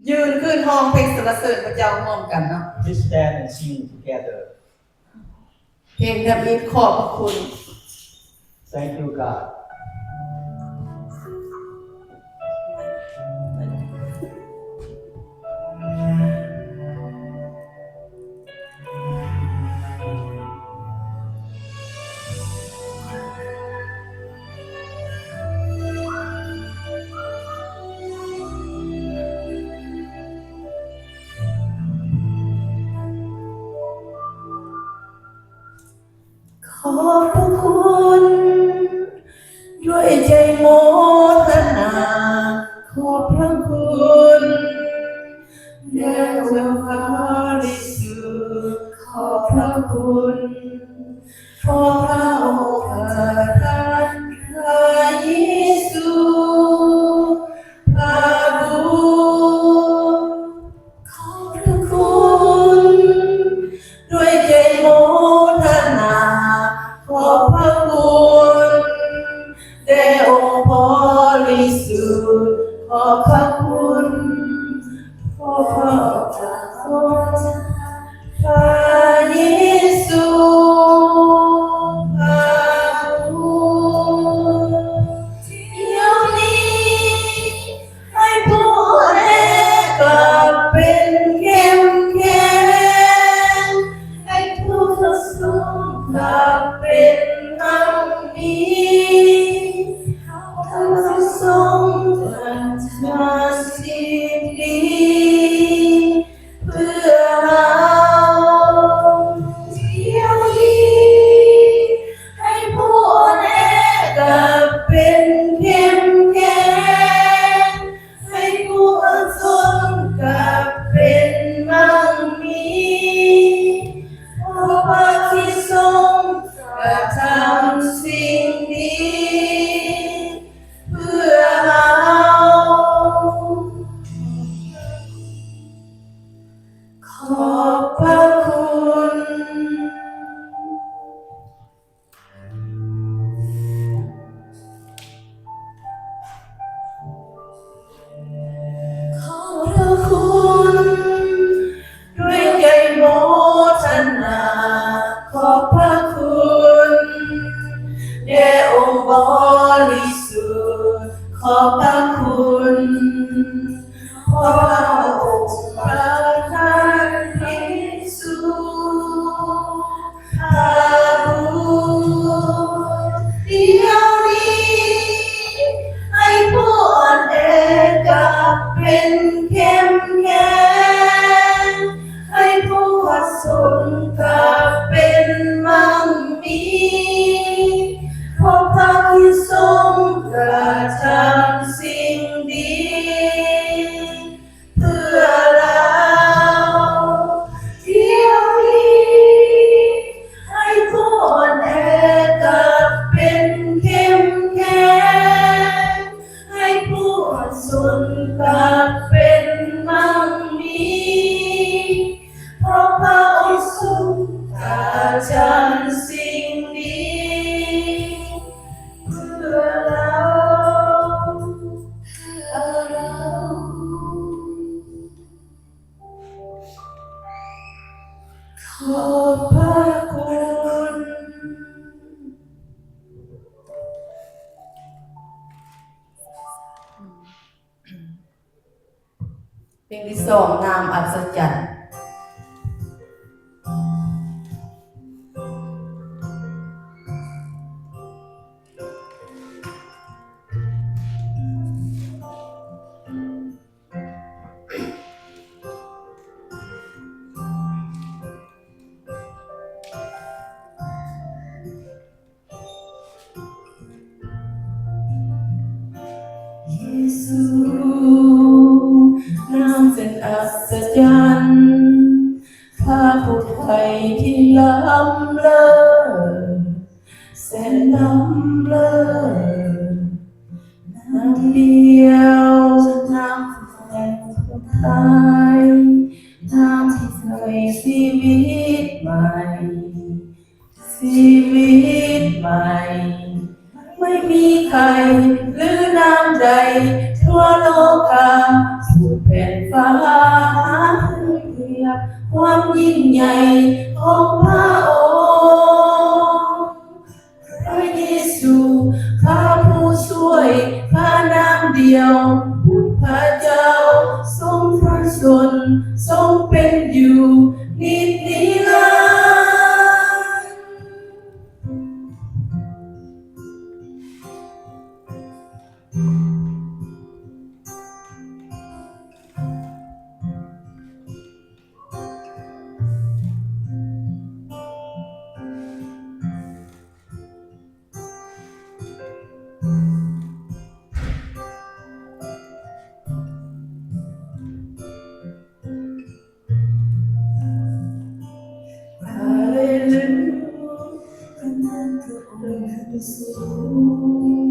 ยืนขึ้นร้องเพลงสรรเสริญพระเจ้าร่วมกันเนาะ Please stand and sing together. เพลงทำอิฐขอบพระคุณ Thank you, God. ขอบพระคุณ ด้วยใจโมทนา ขอบพระคุณ แด่องค์พระบริสุทธิ์ ขอบพระคุณ เพราะพระองค์ประทานพระเยซู พระบุตร ขอบพระคุณ ด้วยใจโมทนา ขอบพระคุณ แด่องค์บริสุทธิ์ ขอบพระคุณ เพราะพระองค์ทรงพระเยซู พระบุตร เดี๋ยวนี้ ให้ผู้อ่อนแอกลับเป็นเข้มแข็ง ให้ผู้ทรุดโทรมกลับเป็นมั่งมี พระองค์ทรงตรัสมาสิ่งดี เพื่อเรา เดี๋ยวนี้ ให้ผู้อ่อนแอกลับเป็นเข้มแข็ง ให้ผู้อดทนกลับเป็นมั่งมี เพราะพระคริสต์ทรงกระทำสิ่งดี เพื่อเรา ขอบพระคุณ ขอบพระคุณ ด้วยใจโมทนา ขอบพระคุณ แด่องค์บริสุทธิ์ ขอบพระคุณ เพราะพระองค์ประทานพระเยซู พระบุตร เดี๋ยวนี้ ให้ผู้อ่อนแอกลับเป็นเข้มแข็ง ให้ผู้ขัดสนกลับเป็นมั่งมี เพราะพระคริสต์ทรงกระทำสิ่งดี เพื่อเรา เดี๋ยวนี้ ให้ผู้อ่อนแอกลับเป็นเข้มแข็ง ให้ผู้อดทนกลับเป็นมั่งมี เพราะพระองค์ทรงประทานสิ่งดี เพื่อเรา ขอบพระคุณ เพลงที่สอง นามอัศจรรย์ เยซู นามแสนอัศจรรย์ พระผู้ไถ่ที่ล้ำเลิศ แสนล้ำเลิศ นามเดียว นามผู้ไถ่ผู้ตาย นามที่ให้ชีวิตใหม่ ชีวิตใหม่ ไม่มีใครหรือนามใดทั่วโลกา ผู้เป็น ຟ້າ ຫາເຄີຍທຽບຄວາມຍິ່ງໃຫຍ່ຂອງພະອົງ. ພະເຢຊູ ພະຜູ້ຊ່ວຍ ພະນາມດຽວ ບຸດພະເຈົ້າ ຊົງພະຊົນ ຊົງເປັນຢູ່ ນິດນິລັນ. ຮາເລລູຍາ ພະນາມພະອົງຂຶ້ນສູງ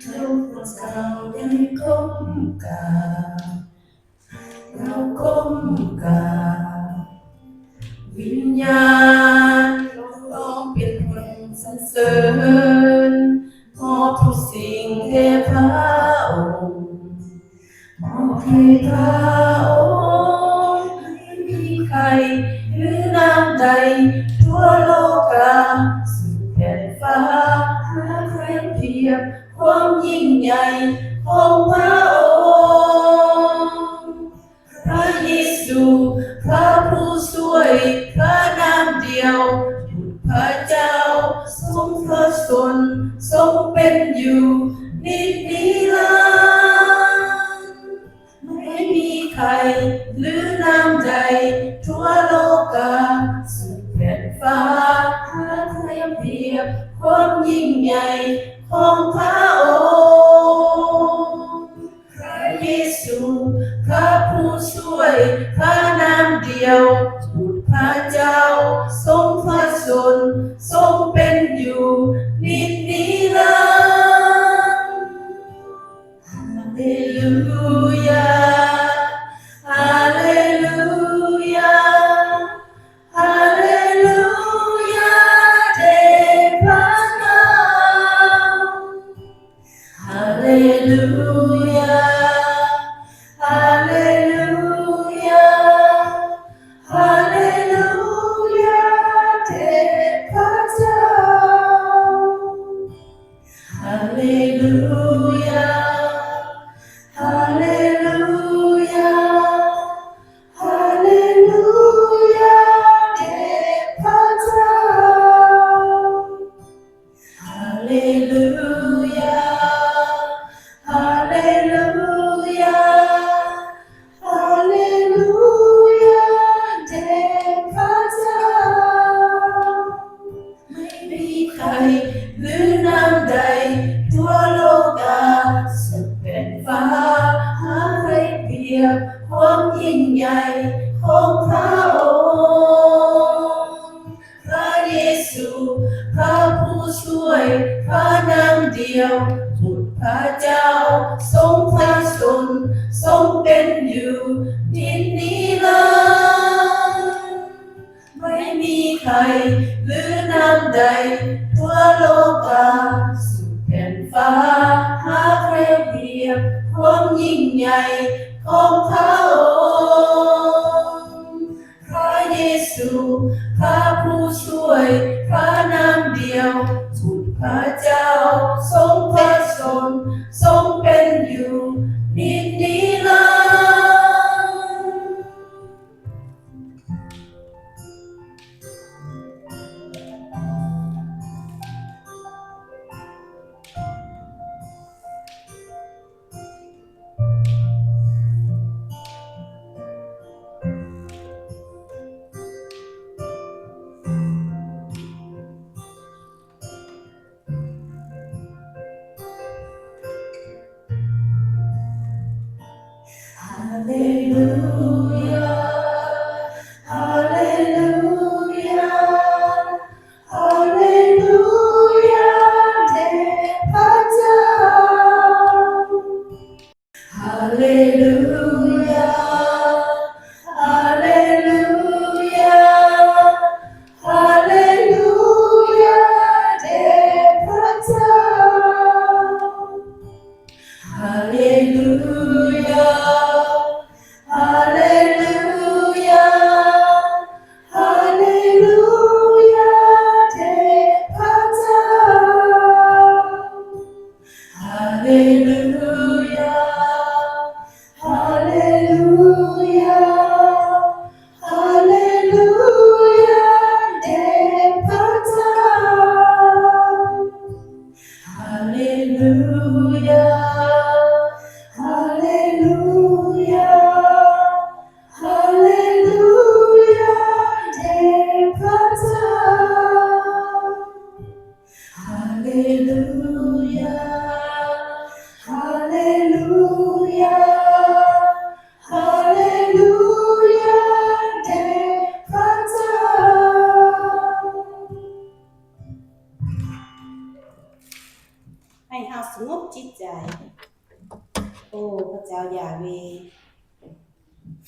ເທົ່າພວກເຈົ້າໄດ້ກົ້ມກາບ ເຮົາກົ້ມກາບ ວິນຍານ ເຮົາຮ້ອງເປັນມົນສັນເສີນ ມອບທຸກສິ່ງແດ່ພະອົງ ມອບໃຫ້ພະອົງ ໃຫ້ມີໄຂ້ ຫຼື ໜາວໃດ ທົ່ວໂລກາ ສຸດແຜ່ນຟ້າ ຫາໃຄທຽບຄວາມຍິ່ງໃຫຍ່ຂອງພະອົງ. ພະເຢຊູ ພະຜູ້ຊ່ວຍ ພະນາມດຽວ ບຸດພະເຈົ້າ ຊົງພະຊົນ ຊົງເປັນຢູ່ ນິດນິລັນ. ບໍ່ມີໄຂ້ ຫຼື ໜາວໃດ ທົ່ວໂລກາ ສຸດແຜ່ນຟ້າ ຫາທຽບຄວາມຍິ່ງໃຫຍ່ຂອງພະອົງ. ພະເຢຊູ ພະຜູ້ຊ່ວຍ ພະນາມດຽວ ບຸດພະເຈົ້າ ຊົງພະຊົນ ຊົງເປັນຢູ່ ນິດນິລັນ. ຮາເລລູຍາ ຮາເລລູຍາ ຮາເລລູຍາ ແດ່ພະເຈົ້າ. ຮາເລລູຍາ ຮາເລລູຍາ ຮາເລລູຍາ ແດ່ພະເຈົ້າ. ຮາເລລູຍາ ຮາເລລູຍາ ຮາເລລູຍາ ແດ່ພະເຈົ້າ. ຮາເລລູຍາ ຮາເລລູຍາ ຮາເລລູຍາ ແດ່ພະເຈົ້າ. ໄມ່ມີໄຂ້ ຫຼື ໜາວໃດ ທົ່ວໂລກາ ສຸດແຜ່ນຟ້າ ຫາໃຄທຽບຄວາມຍິ່ງໃຫຍ່ຂອງພະອົງ. ພະເຢຊູ ພະຜູ້ຊ່ວຍ ພະນາມດຽວ ບຸດພະເຈົ້າ ຊົງພະຊົນ ຊົງເປັນຢູ່ ນິດນິລັນ. ໄມ່ມີໄຂ້ ຫຼື ໜາວໃດ ທົ່ວໂລກາ ສຸດແຜ່ນຟ້າ ຫາໃຄທຽບຄວາມຍິ່ງໃຫຍ່ຂອງພະອົງ. ພະເຢຊູ ພະຜູ້ຊ່ວຍ ພະນາມດຽວ ບຸດພະເຈົ້າ ຊົງພະຊົນ ຊົງເປັນຢູ່ ນິດນິລັນ. ຮາເລລູຍາ ຮາເລລູຍາ ຮາເລລູຍາ ແດ່ພະເຈົ້າ. ຮາເລລູຍາ ຮາເລລູຍາ ຮາເລລູຍາ ແດ່ພະເຈົ້າ. ຮາເລລູຍາ ຮາ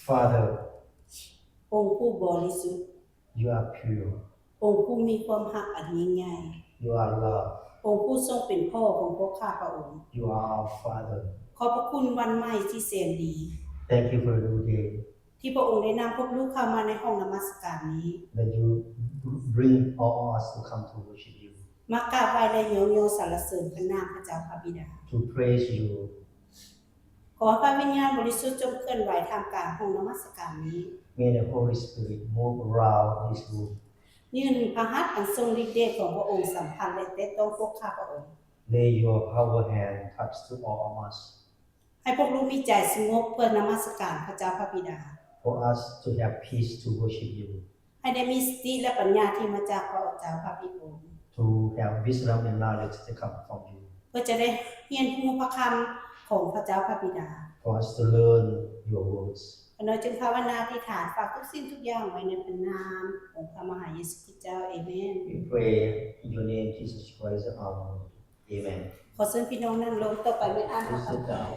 Father, ອົງຜູ້ບໍລິສຸດ you are pure. ອົງຜູ້ມີຄວາມຮັກອັນຍິ່ງໃຫຍ່ You are love. ອົງຜູ້ຊົງເປັນພໍ່ຂອງພວກຂ້າພະອົງ You are our Father. ຂອບພະຄຸນວັນໃໝ່ທີ່ແສນດີ Thank you for a new day ທີ່ພະອົງໄດ້ນຳພວກລູກເຂົ້າມາໃນຫ້ອງນະມັດສະການນີ້ that you bring all of us to come to worship you, ມາກາບໄຫວ້ ແລະ ຍ້ອງຍໍສັນລະເສີນພະນາມພະເຈົ້າພະບິດາ to praise you. ຂໍພະວິນຍານບໍລິສຸດຈົ່ງເຄື່ອນໄຫວທ່າມກາງຫ້ອງນະມັດສະການນີ້ May the Holy Spirit move around this room. ຍື່ນພະຫັດອັນຊົງລິດເດດຂອງພະອົງສຳພັນ ແລະ ແຕະຕ້ອງພວກຂ້າພະອົງ Lay your power hand touch to all of us. ໃຫ້ພວກລູກມີໃຈສະຫງົບເພື່ອນະມັດສະການພະເຈົ້າພະບິດາ For us to have peace to worship you, ໃຫ້ໄດ້ມີສະຕິ ແລະ ປັນຍາທີ່ມາຈາກພະເຈົ້າພະບິດາ to have wisdom and knowledge that come from you, ເພື່ອຈະໄດ້ຮຽນຮູ້ພະຄຳຂອງພະເຈົ້າພະບິດາ For us to learn your words. ຂ້ານ້ອຍຈຶ່ງພາວະນາອະທິຖານ ຝາກທຸກສິ່ງທຸກຢ່າງໄວ້ໃນພະນາມຂອງພະມະຫາເຢຊູຄຣິສເຈົ້າ ເອເມນ. We pray in your name, Jesus Christ, our Lord. Amen. ຂໍເຊີນພີ່ນ້ອງນັ່ງລົງ ຕໍ່ໄປແມ່ນອ່ານພະຄຳ Please sit down.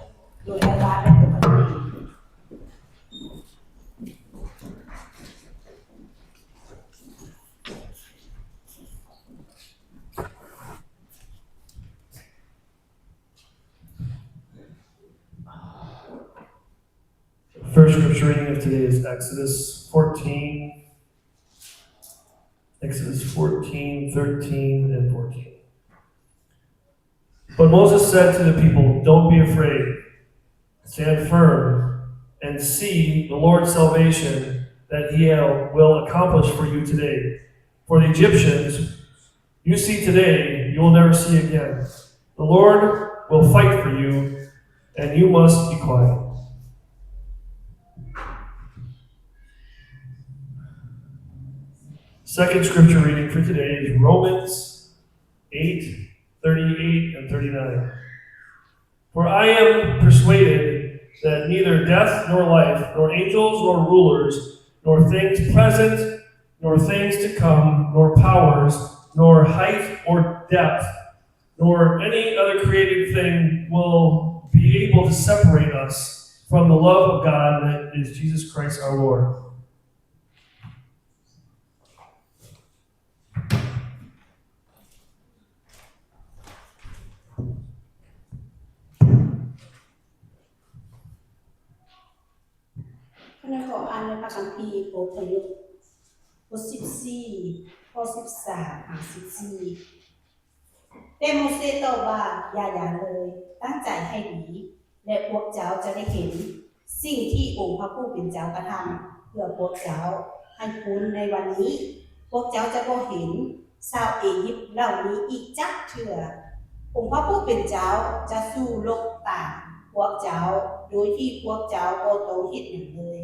ໂດຍໄດ້ວ່າແມ່ນພະຄຳ First scripture reading of today is Exodus fourteen, Exodus fourteen, thirteen, and fourteen. But Moses said to the people, "Don't be afraid. Stand firm and see the Lord's salvation that he will accomplish for you today. For the Egyptians you see today, you will never see again. The Lord will fight for you, and you must be quiet." Second scripture reading for today is Romans eight, thirty-eight and thirty-nine. For I am persuaded that neither death nor life, nor angels nor rulers, nor things present, nor things to come, nor powers, nor height or depth, nor any other created thing will be able to separate us from the love of God that is Jesus Christ our Lord. ຂ້ານ້ອຍຂໍອ່ານໃນພະຄຳພີອົບພະຍົບ ບົດສິບສີ່ ຂໍ້ສິບສາມຫາສິບສີ່. ແຕ່ໂມເຊຕອບວ່າ, ຢ່າຢ້ານເລີຍ, ຕັ້ງໃຈໃຫ້ດີ, ແລະ ພວກເຈົ້າຈະໄດ້ເຫັນສິ່ງທີ່ອົງພະຜູ້ເປັນເຈົ້າກະທຳເພື່ອພວກເຈົ້າໃຫ້ຄຸນໃນວັນນີ້. ພວກເຈົ້າຈະບໍ່ເຫັນຊາວເອຢິບເຫຼົ່ານີ້ອີກຈັກເທື່ອ. ອົງພະຜູ້ເປັນເຈົ້າຈະສູ້ລົບຕາມພວກເຈົ້າ ໂດຍທີ່ພວກເຈົ້າບໍ່ຕ້ອງເຮັດຫຍັງເລີຍ.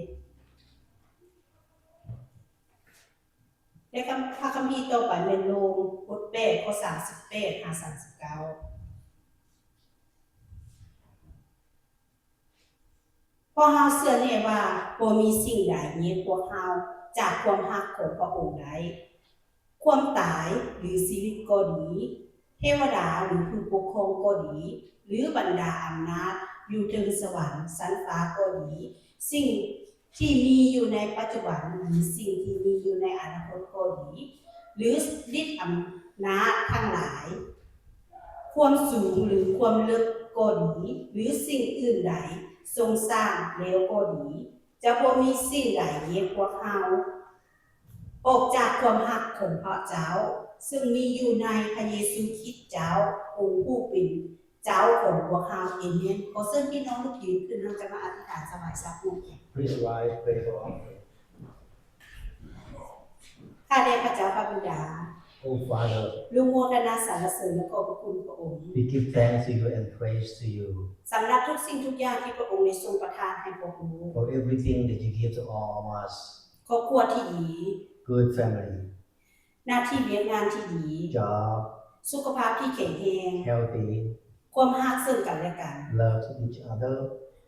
ແລະ ຄຳ ພະຄຳພີຕໍ່ໄປແມ່ນໂລມ ບົດແປດ ຂໍ້ສາມສິບແປດຫາສາມສິບເກົ້າ. ເພາະເຮົາເຊື່ອແນ່ວ່າບໍ່ມີສິ່ງໃດແຍກພວກເຮົາຈາກຄວາມຮັກຂອງພະອົງໄດ້, ຄວາມຕາຍ ຫຼື ຊີວິດກໍດີ, ເທວະດາ ຫຼື ຜູ້ປົກຄອງກໍດີ, ຫຼື ບັນດາອຳນາດຢູ່ເທິງສະຫວັນ, ຊັ້ນຟ້າກໍດີ, ສິ່ງ ທີ່ມີຢູ່ໃນປັດຈຸບັນ ຫຼື ສິ່ງທີ່ມີຢູ່ໃນອະນາຄົດກໍດີ ຫຼື ລິດອຳນາດທັງຫຼາຍ, ຄວາມສູງ ຫຼື ຄວາມເລິກກໍດີ ຫຼື ສິ່ງອື່ນໃດຊົງສ້າງແລ້ວກໍດີ, ຈະບໍ່ມີສິ່ງໃດແຍກພວກເຮົາອອກຈາກຄວາມຮັກຂອງພະເຈົ້າ ເຊິ່ງມີຢູ່ໃນພະເຢຊູຄຣິດເຈົ້າ ອົງຜູ້ເປັນ ເຈົ້າຂອງພວກເຮົາ. ເອເມນ. ຂໍເຊີນພີ່ນ້ອງລຸກຢືນຂຶ້ນ, ເຮົາຈະມາອະທິຖານຖວາຍສັກໝົດ. Please rise, pray for offering. ຂ້າແດ່ພະເຈົ້າພະບິດາ, Oh Father, ລູກໂມທະນາສັນລະເສີນ ແລະ ຂອບພະຄຸນພະອົງ we give thanks to you and praise to you ສຳລັບທຸກສິ່ງທຸກຢ່າງທີ່ພະອົງໄດ້ຊົງປະທານໃຫ້ພວກລູກ, for everything that you give to all of us. ຄອບຄົວທີ່ດີ, Good family. ໜ້າທີ່ວຽກງານທີ່ດີ, Job. ສຸຂະພາບທີ່ແຂງແຮງ, Healthy. ຄວາມຮັກເຊິ່ງກັນແລະກັນ, Love to each other.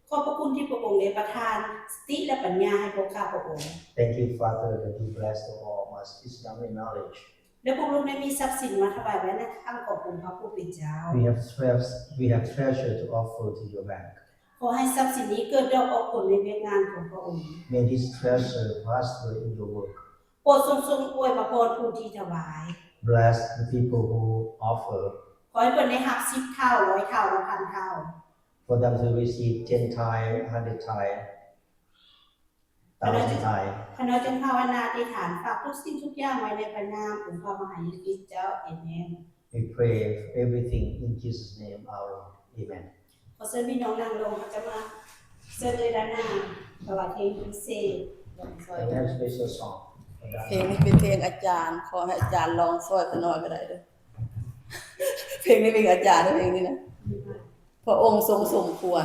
ຂອບພະຄຸນທີ່ພະອົງໄດ້ປະທານສະຕິ ແລະ ປັນຍາໃຫ້ພວກຂ້າພະອົງ. Thank you, Father, that you bless all of us wisdom and knowledge. ແລະ ພວກລູກໄດ້ມີຊັບສິນມາຖວາຍໄວ້ໃນຄັງຂອງອົງພະຜູ້ເປັນເຈົ້າ. We have treas-, we have treasure to offer to your bank. ເພ ຂໍໃຫ້ຊັບສິນນີ້ເກີດດອກອອກຜົນໃນວຽກງານຂອງພະອົງ. May this treasure prosper in your work. ໂປດຊົງຊົງອວຍພະພອນຜູ້ທີ່ຖວາຍ. Bless the people who offer. ຂໍໃຫ້ເພິ່ນໄດ້ຮັບສິບເທົ່າ, ຮ້ອຍເທົ່າ ແລະ ພັນເທົ່າ. For them to receive ten times, hundred times, thousand times. ຂ້ານ້ອຍຈຶ່ງພາວະນາອະທິຖານ ຝາກທຸກສິ່ງທຸກຢ່າງໄວ້ໃນພະນາມອົງພະມະຫາເຢຊູຄຣິສເຈົ້າ. ເອເມນ. We pray for everything in Jesus' name, our Lord. Amen. ຂໍເຊີນພີ່ນ້ອງນັ່ງລົງ, ເຮົາຈະມາເຊີນເອື້ອຍດານາ ຖວາຍເພງພິເສດ. The next special song. ເພງນີ້ເປັນເພງອາຈານ, ຂໍໃຫ້ອາຈານຮ້ອງຊ່ອຍຂ້ານ້ອຍກໍໄດ້ເດີ້. ເພງນີ້ເພງອາຈານເດີ້, ເພງນີ້ນະ. ພະອົງຊົງສົມຄວນ.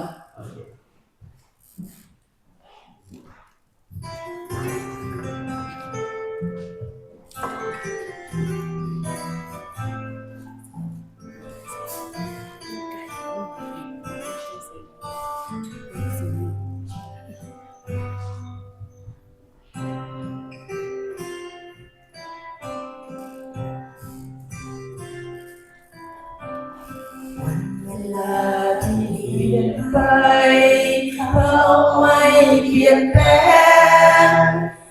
ວັນເວລາທີ່ປ່ຽນໄປ ພະອົງໄມ່ປ່ຽນແປງ,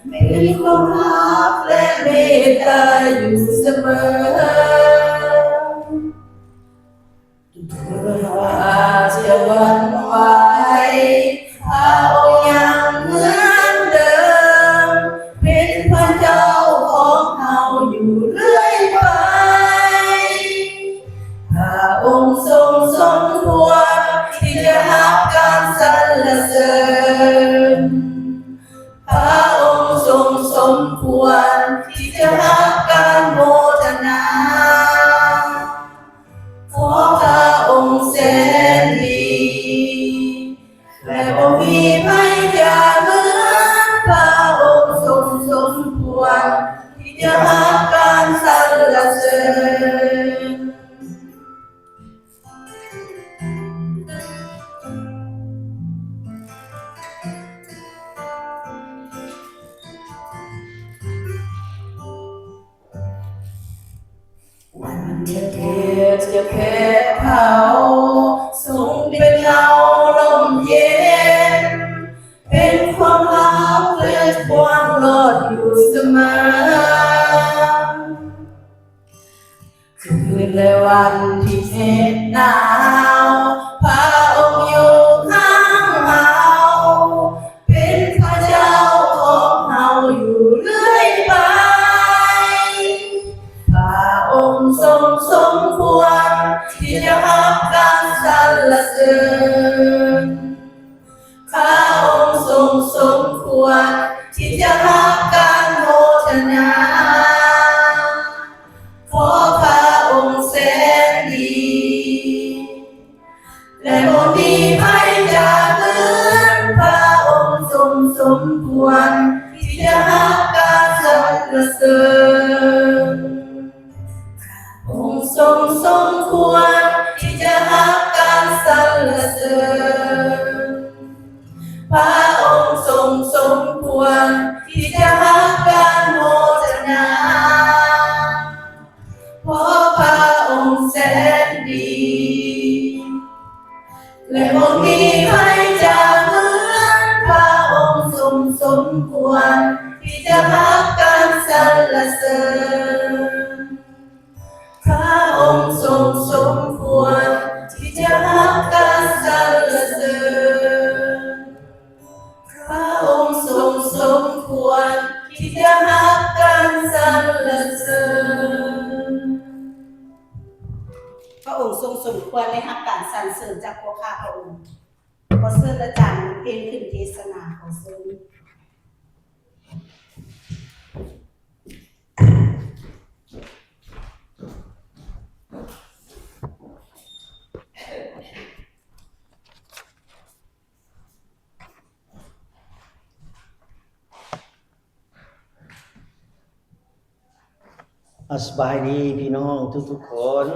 ເປັນຄວາມຮັກ ແລະ ເມດຕາຢູ່ສະເໝີ. ເຖິງຟ້າຈະຫວັ່ນໄຫວ, ພະອົງຍັງເໝືອນເດີມ, ເປັນພະເຈົ້າຂອງເຮົາຢູ່ເລື້ອຍໄປ. ພະອົງຊົງສົມຄວນທີ່ຈະຮັບການສັນລະເສີນ. ພະອົງຊົງສົມຄວນທີ່ຈະຮັບການໂມທະນາ. ເພາະພະອົງແສນດີ ແລະ ບໍ່ມີໃຜຈະເໝືອນ. ພະອົງຊົງສົມຄວນທີ່ຈະຮັບການສັນລະເສີນ. ວັນທີ່ເທບຈະແຜດເຜົາ, ຊົງເປັນເງົາລົມເຢັນ, ເປັນຄວາມຮັບ ແລະ ຄວາມລອດຢູ່ສະເໝີ. ຄືນ ແລະ ວັນທີ່ເຫດໜາວ, ພະອົງຢູ່ຂ້າງເຮົາ, ເປັນພະເຈົ້າຂອງເຮົາຢູ່ເລື້ອຍໄປ. ພະອົງຊົງສົມຄວນທີ່ຈະຮັບການສັນລະເສີນ. ພະອົງຊົງສົມຄວນທີ່ຈະຮັບການໂມທະນາ, ເພາະພະອົງແສນດີ ແລະ ບໍ່ມີໃຜຈະເໝືອນ. ພະອົງຊົງສົມຄວນທີ່ຈະຮັບການສັນລະເສີນ. ພະອົງຊົງສົມຄວນທີ່ຈະຮັບການສັນລະເສີນ. ພະອົງຊົງສົມຄວນທີ່ຈະຮັບການໂມທະນາ, ເພາະພະອົງແສນດີ ແລະ ບໍ່ມີໃຜຈະເໝືອນ. ພະອົງຊົງສົມຄວນທີ່ຈະຮັບການສັນລະເສີນ. ພະອົງຊົງສົມຄວນທີ່ຈະຮັບການສັນລະເສີນ. ພະອົງຊົງສົມຄວນທີ່ຈະຮັບການສັນລະເສີນ. ພະອົງຊົງສົມຄວນໄດ້ຮັບການສັນເສີນຈາກພວກຂ້າພະອົງ. ຂໍເຊີນອາຈານເພງຂຶ້ນເທດສະໜາ. ຂໍເຊີນ. ອາ ສະບາຍດີພີ່ນ້ອງທຸກໆຄົນ.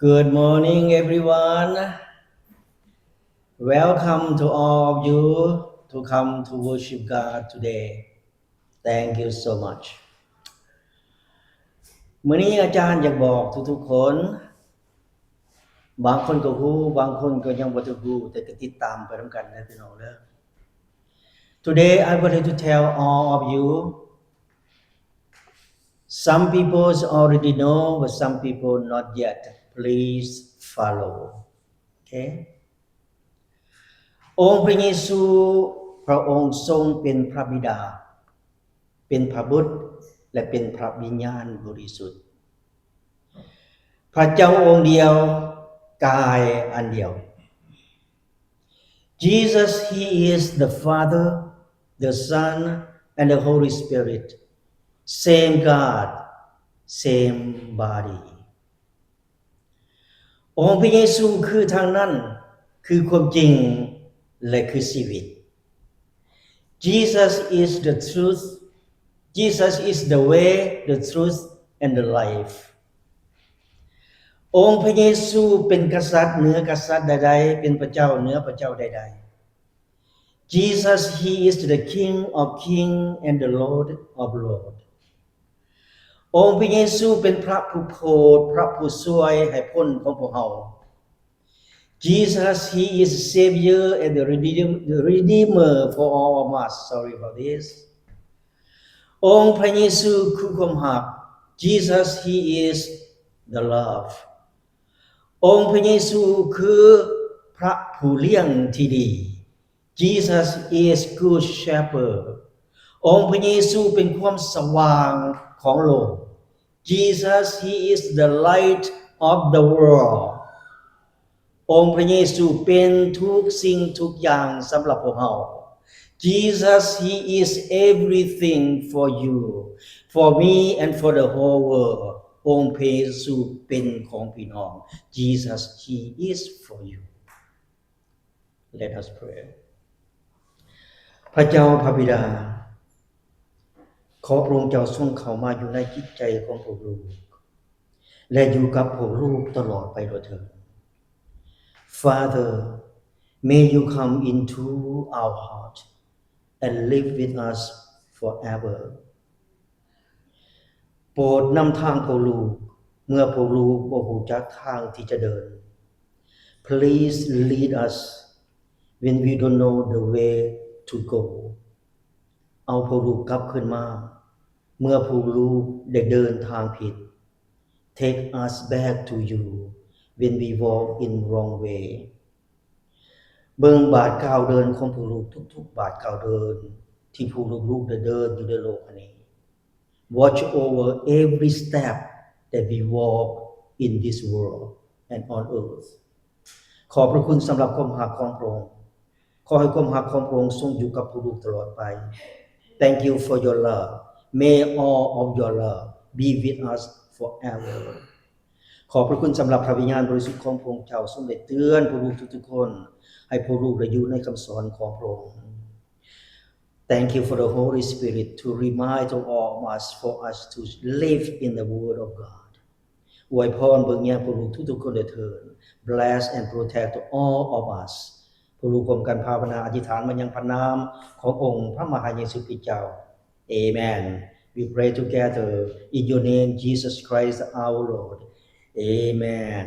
Good morning, everyone. Welcome to all of you to come to worship God today. Thank you so much. ມື້ນີ້ອາຈານຢາກບອກທຸກໆຄົນ ບາງຄົນກໍຮູ້ ບາງຄົນກໍຍັງບໍ່ທັນຮູ້ ແຕ່ກໍຕິດຕາມໄປນຳກັນເດີພີ່ນ້ອງເດີ. Today I would like to tell all of you, some people already know, but some people not yet. Please follow. Okay? ອົງພະເຢຊູ ພະອົງຊົງເປັນພະບິດາ, ເປັນພະບຸດ ແລະ ເປັນພະວິນຍານບໍລິສຸດ. ພະເຈົ້າອົງດຽວ, ກາຍອັນດຽວ. Jesus, he is the Father, the Son, and the Holy Spirit. Same God, same body. ອົງພະເຢຊູຄືທາງນັ້ນ, ຄືຄວາມຈິງ ແລະ ຄືຊີວິດ. Jesus is the truth. Jesus is the way, the truth, and the life. ອົງພະເຢຊູເປັນກະສັດເໜືອກະສັດໃດໆ, ເປັນພະເຈົ້າເໜືອພະເຈົ້າໃດໆ. Jesus, he is the King of King and the Lord of Lord. ອົງພະເຢຊູເປັນພະຜູ້ໂຜດ, ພະຜູ້ຊ່ວຍໃຫ້ພົ້ນຂອງພວກເຮົາ. Jesus, he is the Savior and the Redeem-, the Redeemer for all of us. Sorry about this. ອົງພະເຢຊູຄືຄວາມຮັກ. Jesus, he is the love. ອົງພະເຢຊູຄືພະຜູ້ລ້ຽງທີ່ດີ. Jesus is Good Shepherd. ອົງພະເຢຊູເປັນຄວາມສະຫວ່າງຂອງໂລກ. Jesus, he is the light of the world. ອົງພະເຢຊູເປັນທຸກສິ່ງທຸກຢ່າງສຳລັບພວກເຮົາ. Jesus, he is everything for you, for me, and for the whole world. ອົງພະເຢຊູເປັນຂອງພີ່ນ້ອງ. Jesus, he is for you. Let us pray. ພະເຈົ້າພະບິດາ, ຂໍພະອົງເຈົ້າຊົງເຂົ້າມາຢູ່ໃນຈິດໃຈຂອງພວກລູກ ແລະ ຢູ່ກັບພວກລູກຕະຫຼອດໄປໂລດເທີ້ນ. Father, may you come into our heart and live with us forever. ໂປດນຳທາງພວກລູກ ເມື່ອພວກລູກບໍ່ຮູ້ຈັກທາງທີ່ຈະເດີນ. Please lead us when we don't know the way to go. ເອົາພວກລູກກັບຄືນມາ ເມື່ອພວກລູກໄດ້ເດີນທາງຜິດ. Take us back to you when we walk in wrong way. ເບິ່ງບາດກ້າວເດີນຂອງພວກລູກ ທຸກໆບາດກ້າວເດີນທີ່ພວກລູກໆໄດ້ເດີນຢູ່ໃນໂລກອັນນີ້. Watch over every step that we walk in this world and on earth. ຂອບພະຄຸນສຳລັບຄວາມຮັກຂອງພະອົງ. ຂໍໃຫ້ຄວາມຮັກຂອງພະອົງຊົງຢູ່ກັບພວກລູກຕະຫຼອດໄປ. Thank you for your love. May all of your love be with us forever. ຂອບພະຄຸນສຳລັບພະວິນຍານບໍລິສຸດຂອງພະອົງເຈົ້າ ຊົງໄດ້ເຕືອນພວກລູກທຸກໆຄົນ ໃຫ້ພວກລູກໄດ້ຢູ່ໃນຄຳສອນຂອງພະອົງ. Thank you for the Holy Spirit to remind to all of us, for us to live in the Word of God. ອວຍພອນເບິ່ງແຍງພວກລູກທຸກໆຄົນເດີເທີ້ນ. Bless and protect all of us. ພວກລູກຮ່ວມກັນພາວະນາອະທິຖານມາຍັງພະນາມຂອງອົງພະມະຫາເຢຊູຄຣິສເຈົ້າ. Amen. We pray together in your name, Jesus Christ our Lord. Amen.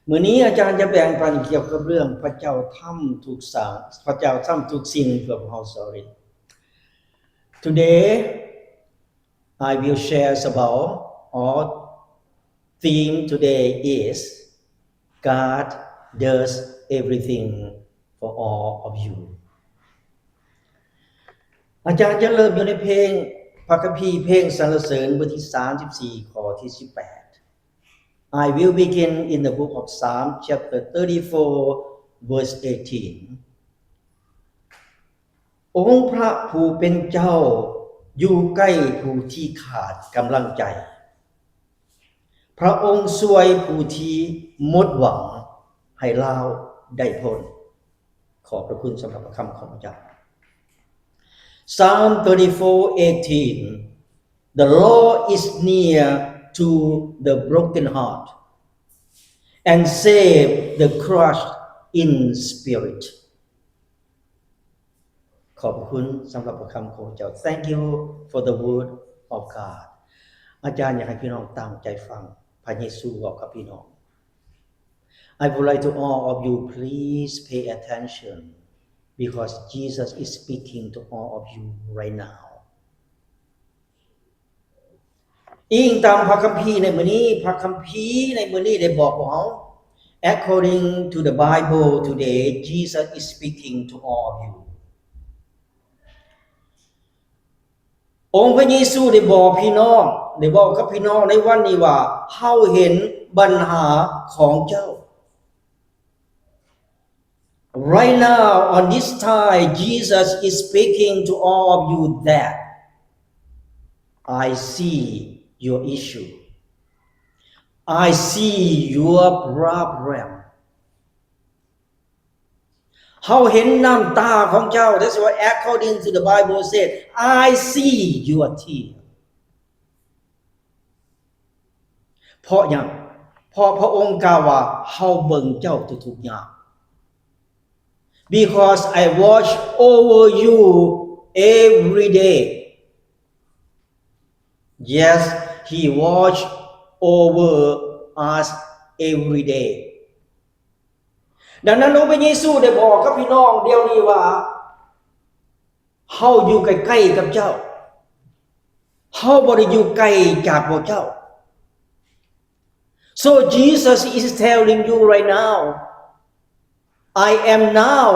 ມື້ນີ້ອາຈານຈະແບ່ງປັນກ່ຽວກັບເລື່ອງພະເຈົ້າທຳທຸກສ້າງ, ພະເຈົ້າທຳທຸກສິ່ງເພື່ອພວກເຮົາ. Sorry. Today, I will share about, our theme today is God does everything for all of you. ອາຈານຈະເລີ່ມຢູ່ໃນເພງ ພະຄຳພີເພງສັນລະເສີນ ບົດທີສາມສິບສີ່ ຂໍ້ທີສິບແປດ. I will begin in the book of Psalm, chapter thirty-four, verse eighteen. ອົງພະຜູ້ເປັນເຈົ້າຢູ່ໃກ້ຜູ້ທີ່ຂາດກຳລັງໃຈ. ພະອົງຊ່ວຍຜູ້ທີ່ໝົດຫວັງໃຫ້ລາວໄດ້ພົ້ນ. ຂອບພະຄຸນສຳລັບພະຄຳຂອງພະເຈົ້າ. Psalm thirty-four eighteen. The Lord is near to the broken heart and save the crushed in spirit. ຂອບພະຄຸນສຳລັບພະຄຳຂອງເຈົ້າ. Thank you for the word of God. ອາຈານຢາກໃຫ້ພີ່ນ້ອງຕັ້ງໃຈຟັງ ພະເຢຊູເວົ້າກັບພີ່ນ້ອງ. I would like to all of you, please pay attention, because Jesus is speaking to all of you right now. ອີງຕາມພະຄຳພີໃນມື້ນີ້, ພະຄຳພີໃນມື້ນີ້ໄດ້ບອກພວກເຮົາ, according to the Bible today, Jesus is speaking to all of you. ອົງພະເຢຊູໄດ້ບອກພີ່ນ້ອງ, ໄດ້ເວົ້າກັບພີ່ນ້ອງໃນວັນນີ້ວ່າ, ເຮົາເຫັນບັນຫາຂອງເຈົ້າ. Right now, on this time, Jesus is speaking to all of you that, "I see your issue. I see your problem." ເຮົາເຫັນນ້ຳຕາຂອງເຈົ້າ. That's why, according to the Bible said, "I see your tear." ເພາະຫຍັງ? ເພາະພະອົງກ່າວວ່າ, ເຮົາເບິ່ງເຈົ້າທຸກໆຍາມ. Because I watch over you every day. Yes, he watch over us every day. ດັ່ງນັ້ນ ອົງພະເຢຊູໄດ້ບອກກັບພີ່ນ້ອງດຽວນີ້ວ່າ, ເຮົາຢູ່ໃກ້ໆກັບເຈົ້າ, ເຮົາບໍ່ໄດ້ຢູ່ໄກຈາກພວກເຈົ້າ. So Jesus is telling you right now, "I am now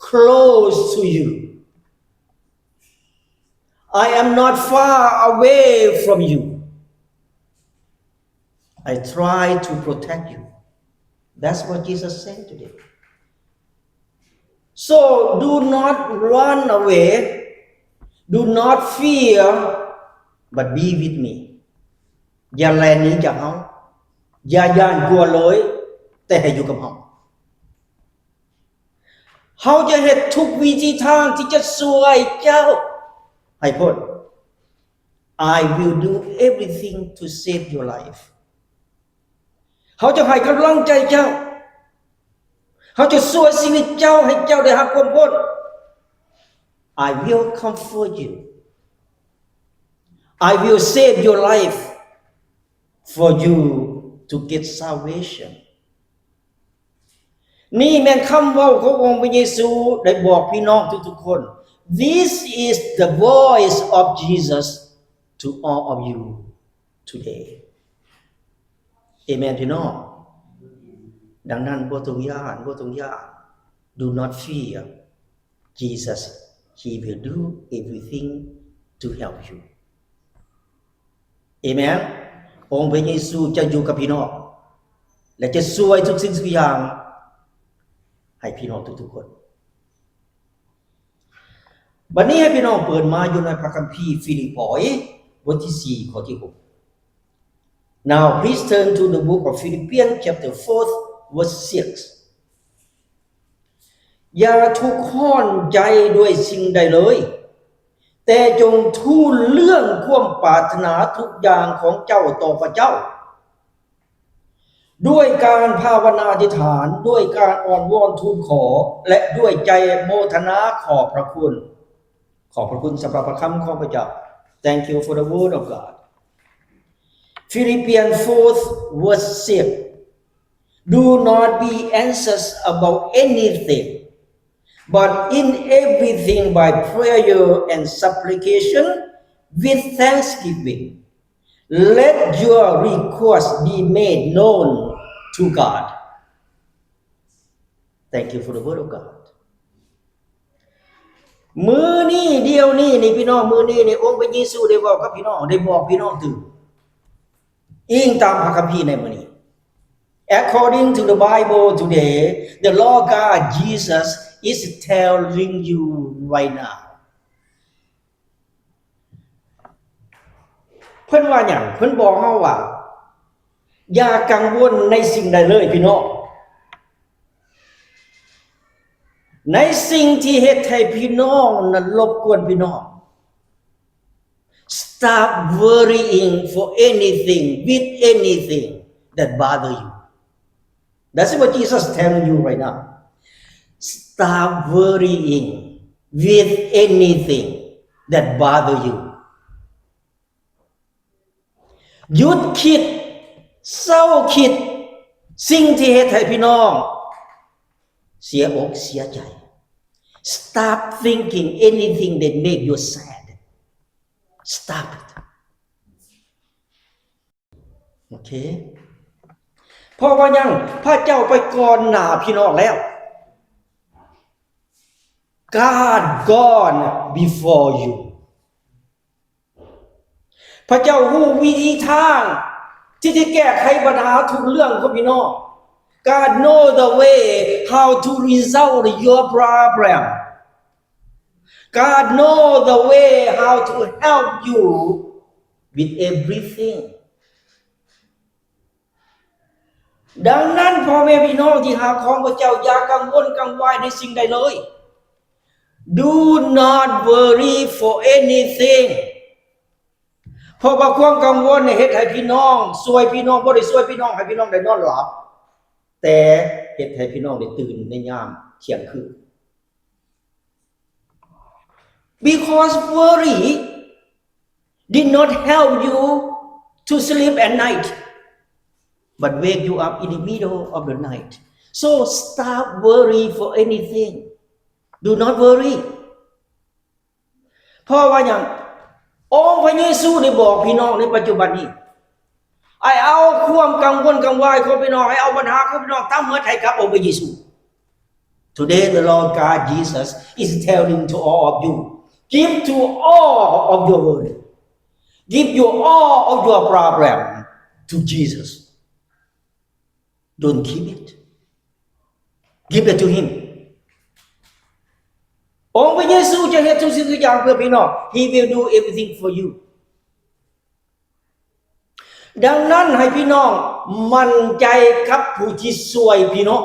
close to you. I am not far away from you. I try to protect you." That's what Jesus said today. So do not run away, do not fear, but be with me. ຢ່າແລ່ນໜີຈາກເຮົາ, ຢ່າຢ້ານກົວເລີຍ, ແຕ່ໃຫ້ຢູ່ກັບເຮົາ. ເຮົາຈະເຮັດທຸກວິທີທາງທີ່ຈະຊ່ວຍເຈົ້າໃຫ້ພົ້ນ. I will do everything to save your life. ເຮົາຈະໃຫ້ກຳລັງໃຈເຈົ້າ. ເຮົາຈະຊ່ວຍຊີວິດເຈົ້າ ໃຫ້ເຈົ້າໄດ້ຮັບຄວາມພົ້ນ. I will comfort you. I will save your life for you to get salvation. ນີ້ແມ່ນຄຳເວົ້າຂອງອົງພະເຢຊູໄດ້ບອກພີ່ນ້ອງທຸກໆຄົນ. This is the voice of Jesus to all of you today. ເອເມນ ພີ່ນ້ອງ. ດັ່ງນັ້ນ ບໍ່ຕ້ອງຢ້ານ, ບໍ່ຕ້ອງຢ້ານ. Do not fear. Jesus, he will do everything to help you. ເອເມນ. ອົງພະເຢຊູຈະຢູ່ກັບພີ່ນ້ອງ ແລະ ຈະຊ່ວຍທຸກສິ່ງທຸກຢ່າງໃຫ້ພີ່ນ້ອງທຸກໆຄົນ. ບັດນີ້ໃຫ້ພີ່ນ້ອງເປີດມາຢູ່ໃນພະຄຳພີຟີລິບປອຍ ບົດທີສີ່ ຂໍ້ທີຫົກ. Now please turn to the book of Philippians chapter four, verse six. ຢ່າທຸກຮ້ອນໃຈດ້ວຍສິ່ງໃດເລີຍ, ແຕ່ຈົ່ງທູນເລື່ອງຄວາມປາດຖະໜາທຸກຢ່າງຂອງເຈົ້າຕໍ່ພະເຈົ້າ ດ້ວຍການພາວະນາອະທິຖານ, ດ້ວຍການອ້ອນວອນທູນຂໍ ແລະ ດ້ວຍໃຈໂມທະນາຂອບພະຄຸນ. ຂອບພະຄຸນສຳລັບພະຄຳຂອງພະເຈົ້າ. Thank you for the word of God. Philippians four, verse six. Do not be anxious about anything, but in everything by prayer and supplication with thanksgiving, let your request be made known to God. Thank you for the word of God. ມື້ນີ້ ດຽວນີ້ນີ້ ພີ່ນ້ອງ, ມື້ນີ້ນີ້ ອົງພະເຢຊູໄດ້ເວົ້າກັບພີ່ນ້ອງ, ໄດ້ບອກພີ່ນ້ອງຕື່ມ ອີງຕາມພະຄຳພີໃນມື້ນີ້. According to the Bible today, the Lord God Jesus is telling you right now. ເພິ່ນວ່າຫຍັງ? ເພິ່ນບອກເຮົາວ່າ ຢ່າກັງວົນໃນສິ່ງໃດເລີຍ ພີ່ນ້ອງ. ໃນສິ່ງທີ່ເຮັດໃຫ້ພີ່ນ້ອງນັ້ນລົບກວນພີ່ນ້ອງ. Stop worrying for anything, with anything that bother you. That's what Jesus telling you right now. Stop worrying with anything that bother you. ຢຸດຄິດ, ເຊົາຄິດ ສິ່ງທີ່ເຮັດໃຫ້ພີ່ນ້ອງເສຍອົກເສຍໃຈ. Stop thinking anything that make you sad. Stop it. ໂອເຄ ເພາະວ່າຫຍັງ? ພະເຈົ້າໄປກ່ອນໜ້າພີ່ນ້ອງແລ້ວ. God gone before you. ພະເຈົ້າຮູ້ວິທີທາງທີ່ຈະແກ້ໄຂບັນຫາທຸກເລື່ອງຂອງພີ່ນ້ອງ. God know the way how to resolve your problem. God know the way how to help you with everything. ດັ່ງນັ້ນ ພໍ່ແມ່ພີ່ນ້ອງທີ່ຮັກຂອງພະເຈົ້າ, ຢ່າກັງວົນກັງວາຍໃນສິ່ງໃດເລີຍ. Do not worry for anything. ເພາະວ່າຄວາມກັງວົນເຮັດໃຫ້ພີ່ນ້ອງ, ຊ່ວຍພີ່ນ້ອງ, ບໍ່ໄດ້ຊ່ວຍພີ່ນ້ອງໃຫ້ພີ່ນ້ອງໄດ້ນອນຫຼັບ, ແຕ່ເຮັດໃຫ້ພີ່ນ້ອງໄດ້ຕື່ນໃນຍາມທ່ຽງຄືນ. Because worry did not help you to sleep at night, but wake you up in the middle of the night. So stop worry for anything. Do not worry. ເພາະວ່າຫຍັງ? ອົງພະເຢຊູໄດ້ບອກພີ່ນ້ອງໃນປັດຈຸບັນນີ້ ໃຫ້ເອົາຄວາມກັງວົນກັງວາຍຂອງພີ່ນ້ອງ, ໃຫ້ເອົາບັນຫາຂອງພີ່ນ້ອງທັງໝົດໃຫ້ກັບອົງພະເຢຊູ. Today, the Lord God Jesus is telling to all of you, give to all of your worry, give you all of your problem to Jesus. Don't keep it. Give it to him. ອົງພະເຢຊູຈະເຮັດທຸກສິ່ງທຸກຢ່າງເພື່ອພີ່ນ້ອງ. He will do everything for you. ດັ່ງນັ້ນ ໃຫ້ພີ່ນ້ອງໝັ້ນໃຈກັບຜູ້ທີ່ຊ່ວຍພີ່ນ້ອງ.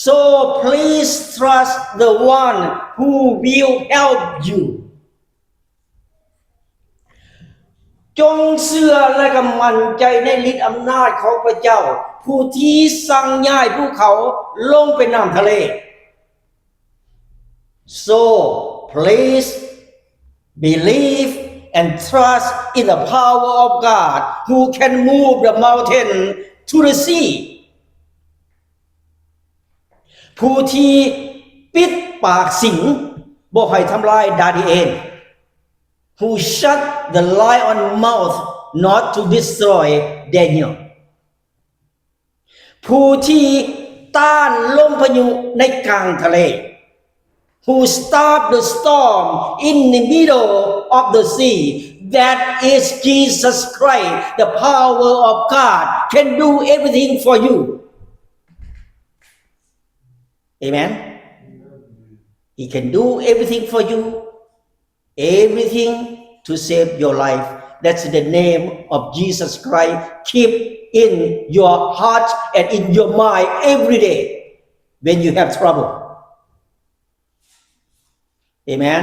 So please trust the one who will help you. ຈົ່ງເຊື່ອ ແລະ ກໍໝັ້ນໃຈໃນລິດອຳນາດຂອງພະເຈົ້າ ຜູ້ທີ່ສັ່ງຍ້າຍພວກເຂົາລົງໄປນ້ຳທະເລ. So please believe and trust in the power of God who can move the mountain to the sea. ຜູ້ທີ່ປິດປາກສິງບໍ່ໃຫ້ທຳລາຍດານີເອນ, who shut the lion mouth not to destroy Daniel. ຜູ້ທີ່ຕ້ານລົມພາຍຸໃນກາງທະເລ, who stop the storm in the middle of the sea. That is Jesus Christ. The power of God can do everything for you. Amen. He can do everything for you. Everything to save your life. That's the name of Jesus Christ. Keep in your heart and in your mind every day when you have trouble. Amen.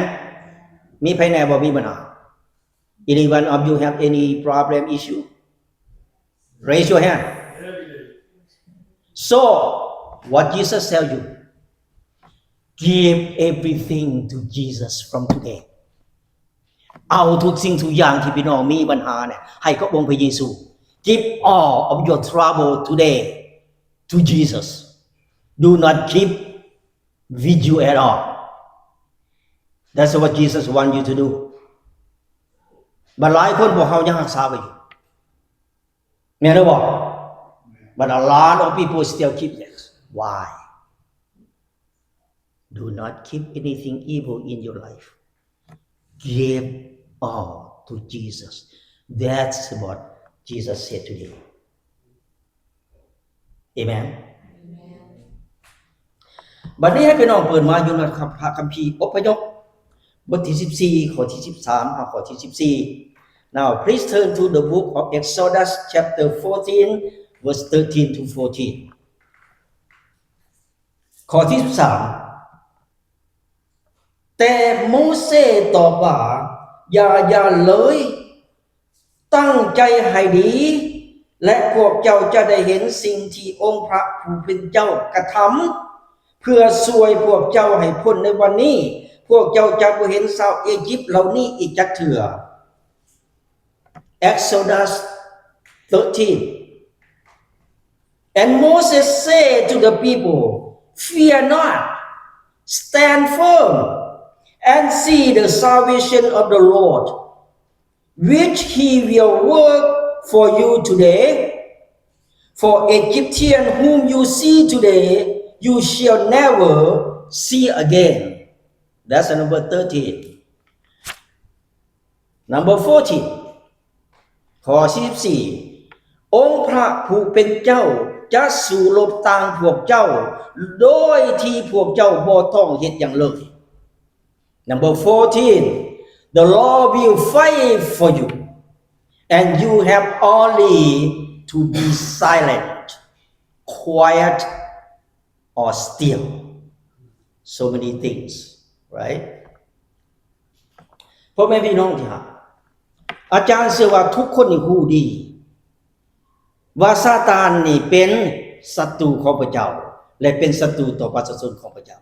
ມີໃຜແດ່ບໍ່ມີບັນຫາ? Any one of you have any problem, issue? Raise your hand. So, what Jesus tell you? Give everything to Jesus from today. ເອົາທຸກສິ່ງທຸກຢ່າງທີ່ພີ່ນ້ອງມີບັນຫາເນຍ ໃຫ້ກັບອົງພະເຢຊູ. Give all of your trouble today to Jesus. Do not keep with you at all. That's what Jesus want you to do. ບັດຫຼາຍຄົນພວກເຮົາຍັງຮັກສາໄວ້ຢູ່ ແມ່ນຫຼືບໍ່? But a lot of people still keep, yes. Why? Do not keep anything evil in your life. Give all to Jesus. That's what Jesus said today. Amen. ບັດນີ້ໃຫ້ພີ່ນ້ອງເປີດມາຢູ່ໃນພະຄຳພີອົບພະຍົບ ບົດທີສິບສີ່ ຂໍ້ທີສິບສາມຫາຂໍ້ທີສິບສີ່. Now please turn to the book of Exodus chapter fourteen, verse thirteen to fourteen. ຂໍ້ທີສິບສາມ ແຕ່ໂມເຊຕອບວ່າ ຢ່າຢ້ານເລີຍ, ຕັ້ງໃຈໃຫ້ດີ ແລະ ພວກເຈົ້າຈະໄດ້ເຫັນສິ່ງທີ່ອົງພະຜູ້ເປັນເຈົ້າກະທຳ ເພື່ອຊ່ວຍພວກເຈົ້າໃຫ້ພົ້ນໃນວັນນີ້. ພວກເຈົ້າຈະບໍ່ເຫັນຊາວເອຢິບເຫຼົ່ານີ້ອີກຈັກເທື່ອ. Exodus thirteen. And Moses said to the people, "Fear not, stand firm and see the salvation of the Lord, which he will work for you today. For Egyptian whom you see today, you shall never see again." That's number thirteen. Number fourteen. ຂໍ້ສີ່ສິບສີ່ ອົງພະຜູ້ເປັນເຈົ້າຈະສູ້ລົບຕ່າງພວກເຈົ້າ ໂດຍທີ່ພວກເຈົ້າບໍ່ຕ້ອງເຮັດຫຍັງເລີຍ. Number fourteen, the Lord will fight for you, and you have only to be silent, quiet, or still. So many things, right? ພໍ່ແມ່ພີ່ນ້ອງທີ່ຮັກ, ອາຈານເຊື່ອວ່າທຸກຄົນນີ້ຮູ້ດີວ່າຊາຕານນີ້ເປັນສັດຕູຂອງພະເຈົ້າ ແລະ ເປັນສັດຕູຕໍ່ປະຊາຊົນຂອງພະເຈົ້າ.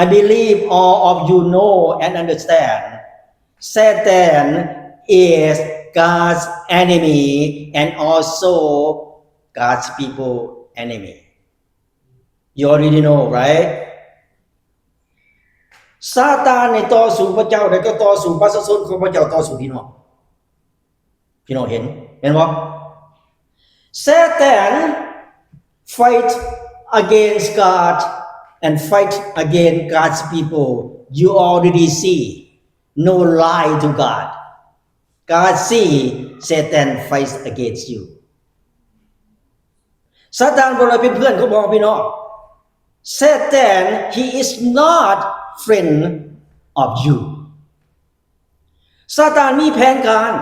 I believe all of you know and understand Satan is God's enemy and also God's people enemy. You already know, right? ຊາຕານນີ້ຕໍ່ສູ້ພະເຈົ້າ ແລະ ກໍຕໍ່ສູ້ປະຊາຊົນຂອງພະເຈົ້າ, ຕໍ່ສູ້ພີ່ນ້ອງ. ພີ່ນ້ອງເຫັນແມ່ນບໍ່? Satan fight against God and fight against God's people. You already see. No lie to God. God see Satan fight against you. ຊາຕານບໍ່ໄດ້ເປັນເພື່ອນຂອງພວກເຮົາ ພີ່ນ້ອງ. Satan, he is not friend of you. ຊາຕານມີແຜນການ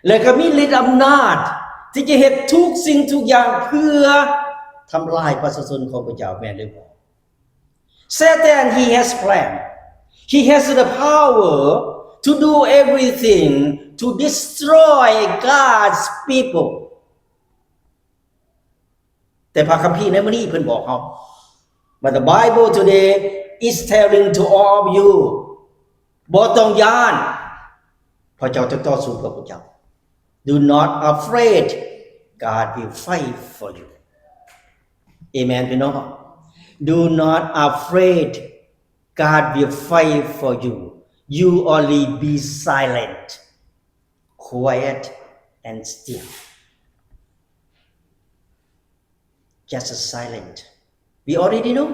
ແລະ ກໍມີລິດອຳນາດທີ່ຈະເຮັດທຸກສິ່ງທຸກຢ່າງເພື່ອທຳລາຍປະຊາຊົນຂອງພະເຈົ້າ, ແມ່ນຫຼືບໍ່? Satan, he has plan. He has the power to do everything to destroy God's people. ແຕ່ພະຄຳພີໃນມື້ນີ້ເພິ່ນບອກເຮົາ But the Bible today is telling to all of you, ບໍ່ຕ້ອງຢ້ານ, ພະເຈົ້າຈະຕໍ່ສູ້ເພື່ອພວກເຈົ້າ. Do not afraid, God will fight for you. ເອເມນ ພີ່ນ້ອງ. Do not afraid, God will fight for you. You only be silent, quiet and still. Just silent. We already know,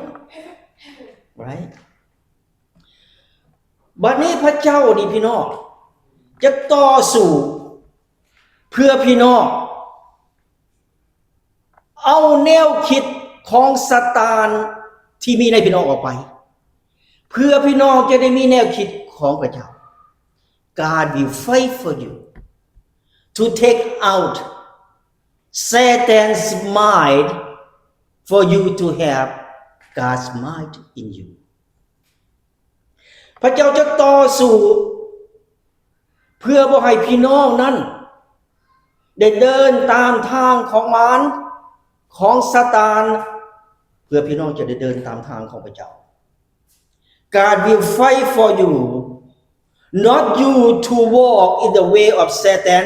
right? ບັດນີ້ພະເຈົ້ານີ້ ພີ່ນ້ອງ ຈະຕໍ່ສູ້ເພື່ອພີ່ນ້ອງ ເອົາແນວຄິດຂອງຊາຕານທີ່ມີໃນພີ່ນ້ອງອອກໄປ ເພື່ອພີ່ນ້ອງຈະໄດ້ມີແນວຄິດຂອງພະເຈົ້າ. God will fight for you to take out Satan's mind for you to have God's mind in you. ພະເຈົ້າຈະຕໍ່ສູ້ເພື່ອບໍ່ໃຫ້ພີ່ນ້ອງນັ້ນໄດ້ເດີນຕາມທາງຂອງມານ ຂອງຊາຕານ ເພື່ອພີ່ນ້ອງຈະໄດ້ເດີນຕາມທາງຂອງພະເຈົ້າ. God will fight for you, not you to walk in the way of Satan,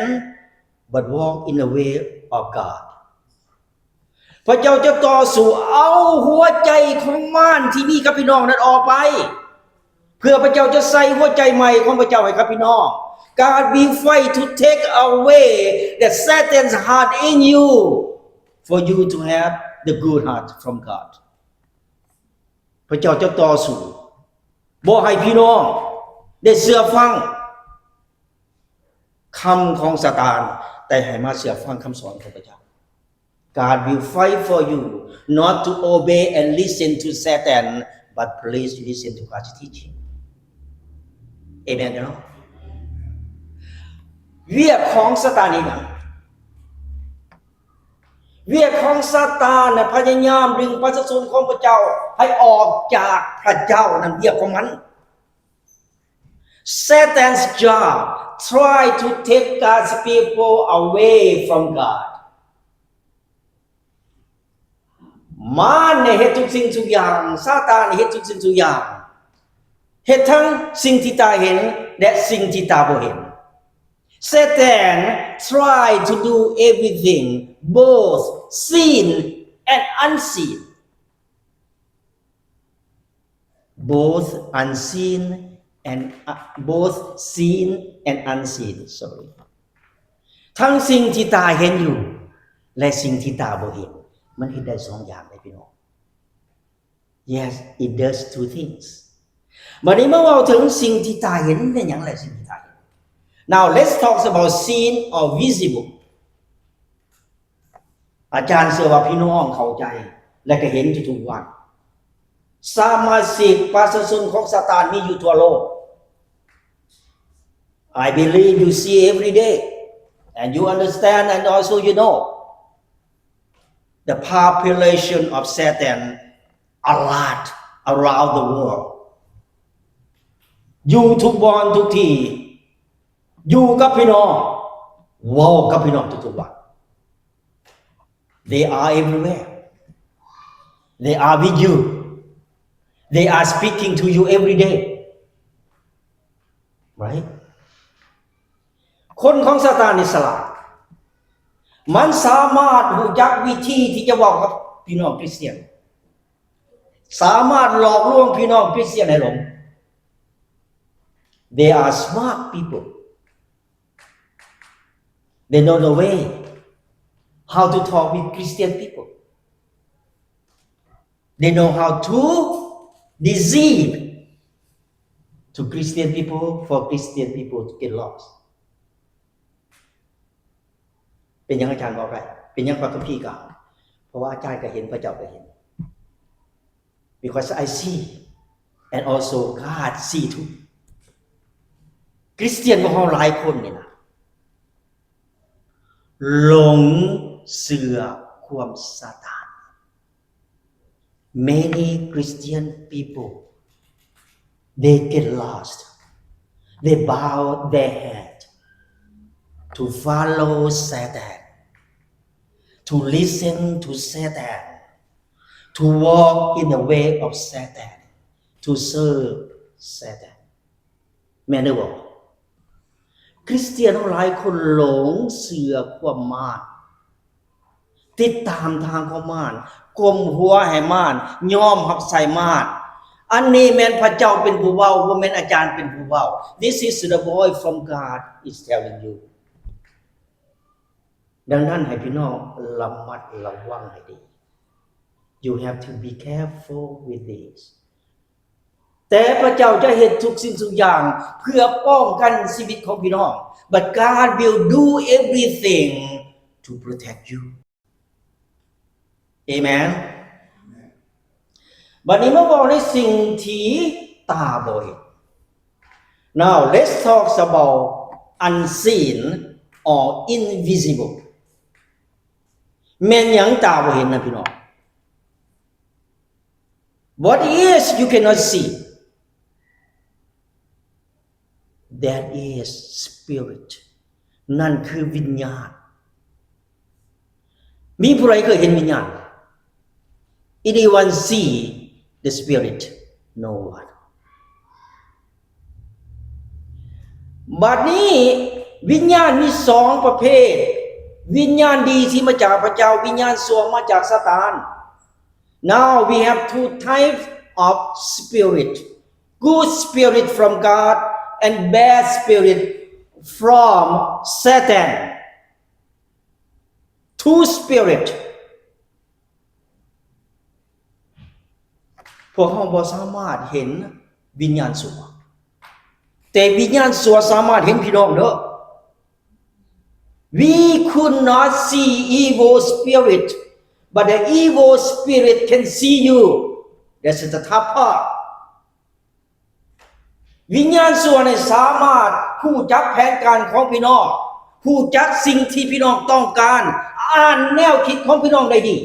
but walk in the way of God. ພະເຈົ້າຈະຕໍ່ສູ້ເອົາຫົວໃຈຂອງມານທີ່ມີກັບພີ່ນ້ອງນັ້ນອອກໄປ ເພື່ອພະເຈົ້າຈະໃສ່ຫົວໃຈໃໝ່ຂອງພະເຈົ້າໃຫ້ກັບພີ່ນ້ອງ. God will fight to take away the Satan's heart in you for you to have the good heart from God. ພະເຈົ້າຈະຕໍ່ສູ້ ບໍ່ໃຫ້ພີ່ນ້ອງໄດ້ເຊື່ອຟັງຄຳຂອງຊາຕານ, ແຕ່ໃຫ້ມາເຊື່ອຟັງຄຳສອນຂອງພະເຈົ້າ. God will fight for you not to obey and listen to Satan, but please listen to God's teaching. ເອເມນເນາະ? ວຽກຂອງຊາຕານນີ້ນະ ວຽກຂອງຊາຕານນະ ພະຍາຍາມດຶງປະຊາຊົນຂອງພະເຈົ້າໃຫ້ອອກຈາກພະເຈົ້າ, ນັ້ນວຽກຂອງມັນ. Satan's job try to take God's people away from God. ມານເຮັດທຸກສິ່ງທຸກຢ່າງ, ຊາຕານເຮັດທຸກສິ່ງທຸກຢ່າງ, ເຮັດທັງສິ່ງທີ່ຕາເຫັນ ແລະ ສິ່ງທີ່ຕາບໍ່ເຫັນ. Satan try to do everything, both seen and unseen. Both unseen and, uh, both seen and unseen. Sorry. ທັງສິ່ງທີ່ຕາເຫັນຢູ່ ແລະ ສິ່ງທີ່ຕາບໍ່ເຫັນ. ມັນເຮັດໄດ້ສອງຢ່າງເດ້ ພີ່ນ້ອງ. Yes, it does two things. ບັດນີ້ມາເວົ້າເຖິງສິ່ງທີ່ຕາເຫັນ ແມ່ນຫຍັງແຫຼະສິ່ງທີ່ຕາເຫັນ? Now let's talk about seen or visible. ອາຈານເຊື່ອວ່າພີ່ນ້ອງເຂົ້າໃຈ ແລະ ກໍເຫັນທຸກໆວັນ. ສະມາຊິກປະຊາຊົນຂອງຊາຕານມີຢູ່ທົ່ວໂລກ. I believe you see every day, and you understand, and also you know the population of Satan a lot around the world. ຢູ່ທຸກບ່ອນທຸກທີ່ ຢູ່ກັບພີ່ນ້ອງ ເວົ້າກັບພີ່ນ້ອງທຸກໆວັນ. They are everywhere. They are with you. They are speaking to you every day. Right? ຄົນຂອງຊາຕານນີ້ສະຫຼາດ. ມັນສາມາດຮູ້ຈັກວິທີທີ່ຈະເວົ້າກັບພີ່ນ້ອງຄຣິສຕຽນ. ສາມາດຫຼອກລວງພີ່ນ້ອງຄຣິສຕຽນໃຫ້ຫຼົງ. They are smart people. They know the way how to talk with Christian people. They know how to deceive to Christian people for Christian people to get lost. ເປັນຫຍັງອາຈານເວົ້າໄດ້? ເປັນຫຍັງພະຄຳພີກ່າວ? ເພາະວ່າອາຈານກໍເຫັນ ພະເຈົ້າກໍເຫັນ. Because I see and also God see too. ຄຣິສຕຽນຂອງເຮົາຫຼາຍຄົນນີ້ນະ ຫຼົງເຊື່ອຄວາມຊາຕານ. Many Christian people, they get lost. They bow their head to follow Satan, to listen to Satan, to walk in the way of Satan, to serve Satan. ແມ່ນຫຼືບໍ່? ຄຣິສຕຽນເຮົາຫຼາຍຄົນຫຼົງເຊື່ອຄວາມມານ, ຕິດຕາມທາງຂອງມານ, ກົ້ມຫົວໃຫ້ມານ, ຍອມຮັບໃຊ້ມານ. ອັນນີ້ແມ່ນພະເຈົ້າເປັນຜູ້ເວົ້າ, ບໍ່ແມ່ນອາຈານເປັນຜູ້ເວົ້າ. This is the voice from God is telling you. ດັ່ງນັ້ນໃຫ້ພີ່ນ້ອງລະມັດລະວັງໃຫ້ດີ. You have to be careful with this. ແຕ່ພະເຈົ້າຈະເຮັດທຸກສິ່ງທຸກຢ່າງເພື່ອປ້ອງກັນຊີວິດຂອງພີ່ນ້ອງ. But God will do everything to protect you. Amen. ບັດນີ້ມາເວົ້າໃນສິ່ງທີ່ຕາບໍ່ເຫັນ. Now let's talk about unseen or invisible. ແມ່ນຫຍັງຕາບໍ່ເຫັນນະພີ່ນ້ອງ? What is you cannot see? That is spirit. ນັ້ນຄືວິນຍານ. ມີຜູ້ໃດເຄີຍເຫັນວິນຍານ? Anyone see the spirit? No one. ບັດນີ້ວິນຍານມີສອງປະເພດ, ວິນຍານດີທີ່ມາຈາກພະເຈົ້າ, ວິນຍານຊົ່ວມາຈາກຊາຕານ. Now we have two types of spirit, good spirit from God and bad spirit from Satan. Two spirit. ພວກເຮົາບໍ່ສາມາດເຫັນວິນຍານຊົ່ວ, ແຕ່ວິນຍານຊົ່ວສາມາດເຫັນພີ່ນ້ອງເດີ. We could not see evil spirit, but the evil spirit can see you. That's the tough part. ວິນຍານຊົ່ວນີ້ສາມາດຮູ້ຈັກແຜນການຂອງພີ່ນ້ອງ, ຮູ້ຈັກສິ່ງທີ່ພີ່ນ້ອງຕ້ອງການ, ອ່ານແນວຄິດຂອງພີ່ນ້ອງໄດ້ດີ.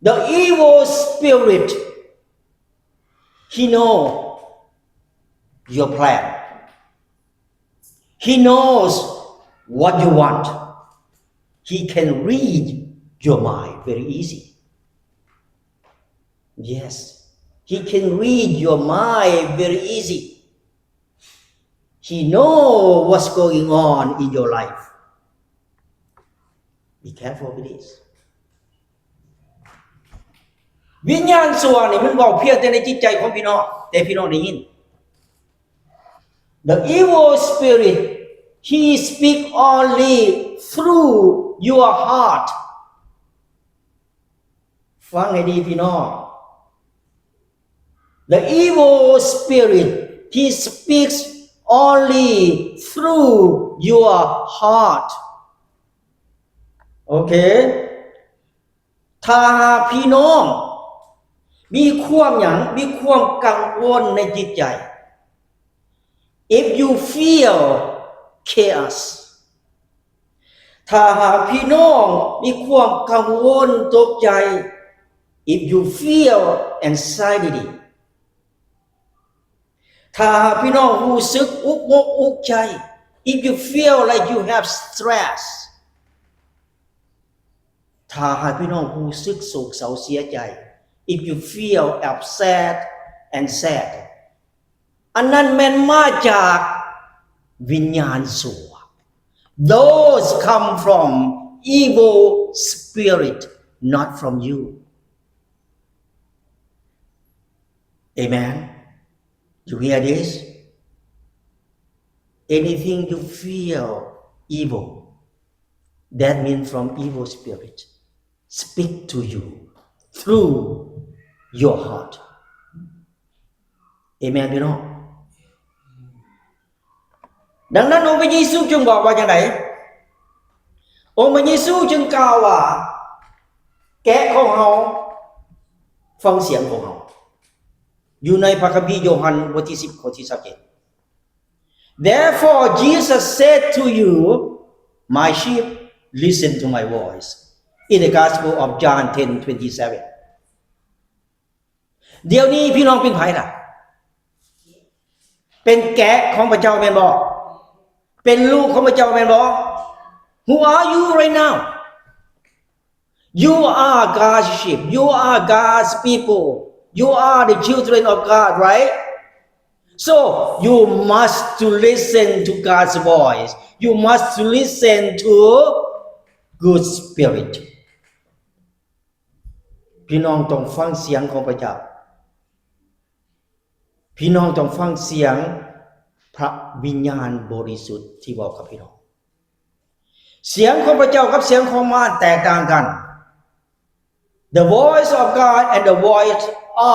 The evil spirit, he know your plan. He knows what you want. He can read your mind very easy. Yes, he can read your mind very easy. He know what's going on in your life. Be careful with this. ວິນຍານຊົ່ວນີ້ມັນເວົ້າພຽງແຕ່ໃນຈິດໃຈຂອງພີ່ນ້ອງ, ແຕ່ພີ່ນ້ອງໄດ້ຍິນ. The evil spirit, he speak only through your heart. ຟັງໃຫ້ດີພີ່ນ້ອງ. The evil spirit, he speaks only through your heart. ໂອເຄ. ຖ້າຫາກພີ່ນ້ອງມີຄວາມຫຍັງ? ມີຄວາມກັງວົນໃນຈິດໃຈ. If you feel chaos, ຖ້າຫາກພີ່ນ້ອງມີຄວາມກັງວົນຕົກໃຈ, if you feel anxiety, ຖ້າຫາກພີ່ນ້ອງຮູ້ສຶກອຸກມົກອຸກໃຈ, if you feel like you have stress, ຖ້າຫາກພີ່ນ້ອງຮູ້ສຶກໂສກເສົ້າເສຍໃຈ, if you feel upset and sad, ອັນນັ້ນແມ່ນມາຈາກວິນຍານຊົ່ວ. Those come from evil spirit, not from you. Amen. You hear this? Anything you feel evil, that means from evil spirit speak to you through your heart. Amen ພີ່ນ້ອງ. ດັ່ງນັ້ນ ອົງພະເຢຊູຈຶ່ງບອກວ່າຈັ່ງໃດ? ອົງພະເຢຊູຈຶ່ງກ່າວວ່າ ແກະຂອງເຮົາຟັງສຽງຂອງເຮົາ. ຢູ່ໃນພະຄຳພີໂຢຮັນ ບົດທີສິບ ຂໍ້ທີຊາວເຈັດ. Therefore Jesus said to you, my sheep, listen to my voice, in the Gospel of John ten twenty-seven. ດຽວນີ້ພີ່ນ້ອງເປັນໃຜລະ? ເປັນແກະຂອງພະເຈົ້າແມ່ນບໍ່? ເປັນລູກຂອງພະເຈົ້າແມ່ນບໍ່? Who are you right now? You are God's sheep. You are God's people. You are the children of God, right? So you must to listen to God's voice. You must to listen to good spirit. ພີ່ນ້ອງຕ້ອງຟັງສຽງຂອງພະເຈົ້າ. ພີ່ນ້ອງຕ້ອງຟັງສຽງພະວິນຍານບໍລິສຸດທີ່ເວົ້າກັບພີ່ນ້ອງ. ສຽງຂອງພະເຈົ້າກັບສຽງຂອງມານແຕກຕ່າງກັນ. The voice of God and the voice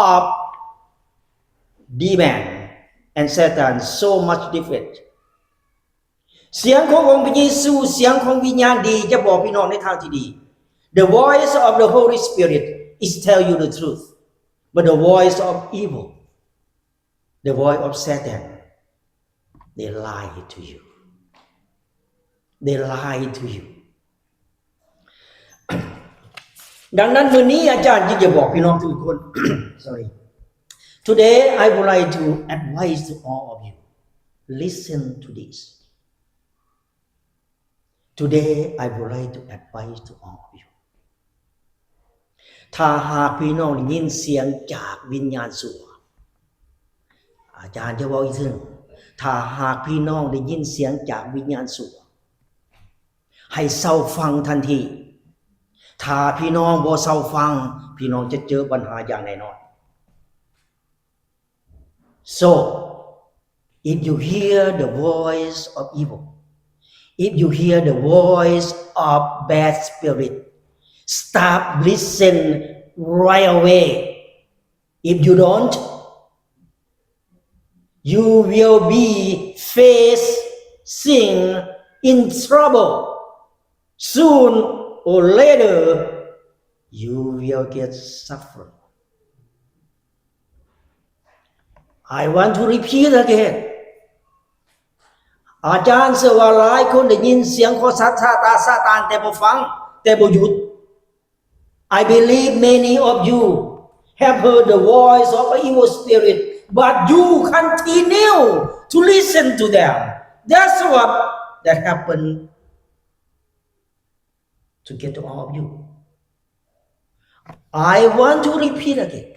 of demon and Satan so much different. ສຽງຂອງອົງພະເຢຊູ, ສຽງຂອງວິນຍານດີຈະບອກພີ່ນ້ອງໃນທາງທີ່ດີ. The voice of the Holy Spirit is tell you the truth, but the voice of evil, the voice of Satan, they lie to you. They lie to you. ດັ່ງນັ້ນ ມື້ນີ້ອາຈານຈຶ່ງຈະບອກພີ່ນ້ອງທຸກຄົນ Sorry. Today I would like to advise to all of you. Listen to this. Today I would like to advise to all of you. ຖ້າຫາກພີ່ນ້ອງໄດ້ຍິນສຽງຈາກວິນຍານຊົ່ວ, ອາຈານຈະເວົ້າອີກເທື່ອ, ຖ້າຫາກພີ່ນ້ອງໄດ້ຍິນສຽງຈາກວິນຍານຊົ່ວ, ໃຫ້ເຊົາຟັງທັນທີ. ຖ້າພີ່ນ້ອງບໍ່ເຊົາຟັງ, ພີ່ນ້ອງຈະເຈີບັນຫາຢ່າງແນ່ນອນ. So, if you hear the voice of evil, if you hear the voice of bad spirit, stop listen right away. If you don't, you will be facing in trouble. Soon or later, you will get suffer. I want to repeat again. ອາຈານເຊື່ອວ່າຫຼາຍຄົນໄດ້ຍິນສຽງຂອງຊາຕາ ຊາຕານ ແຕ່ບໍ່ຟັງ, ແຕ່ບໍ່ຢຸດ. I believe many of you have heard the voice of an evil spirit, but you continue to listen to them. That's what that happened to get to all of you. I want to repeat again.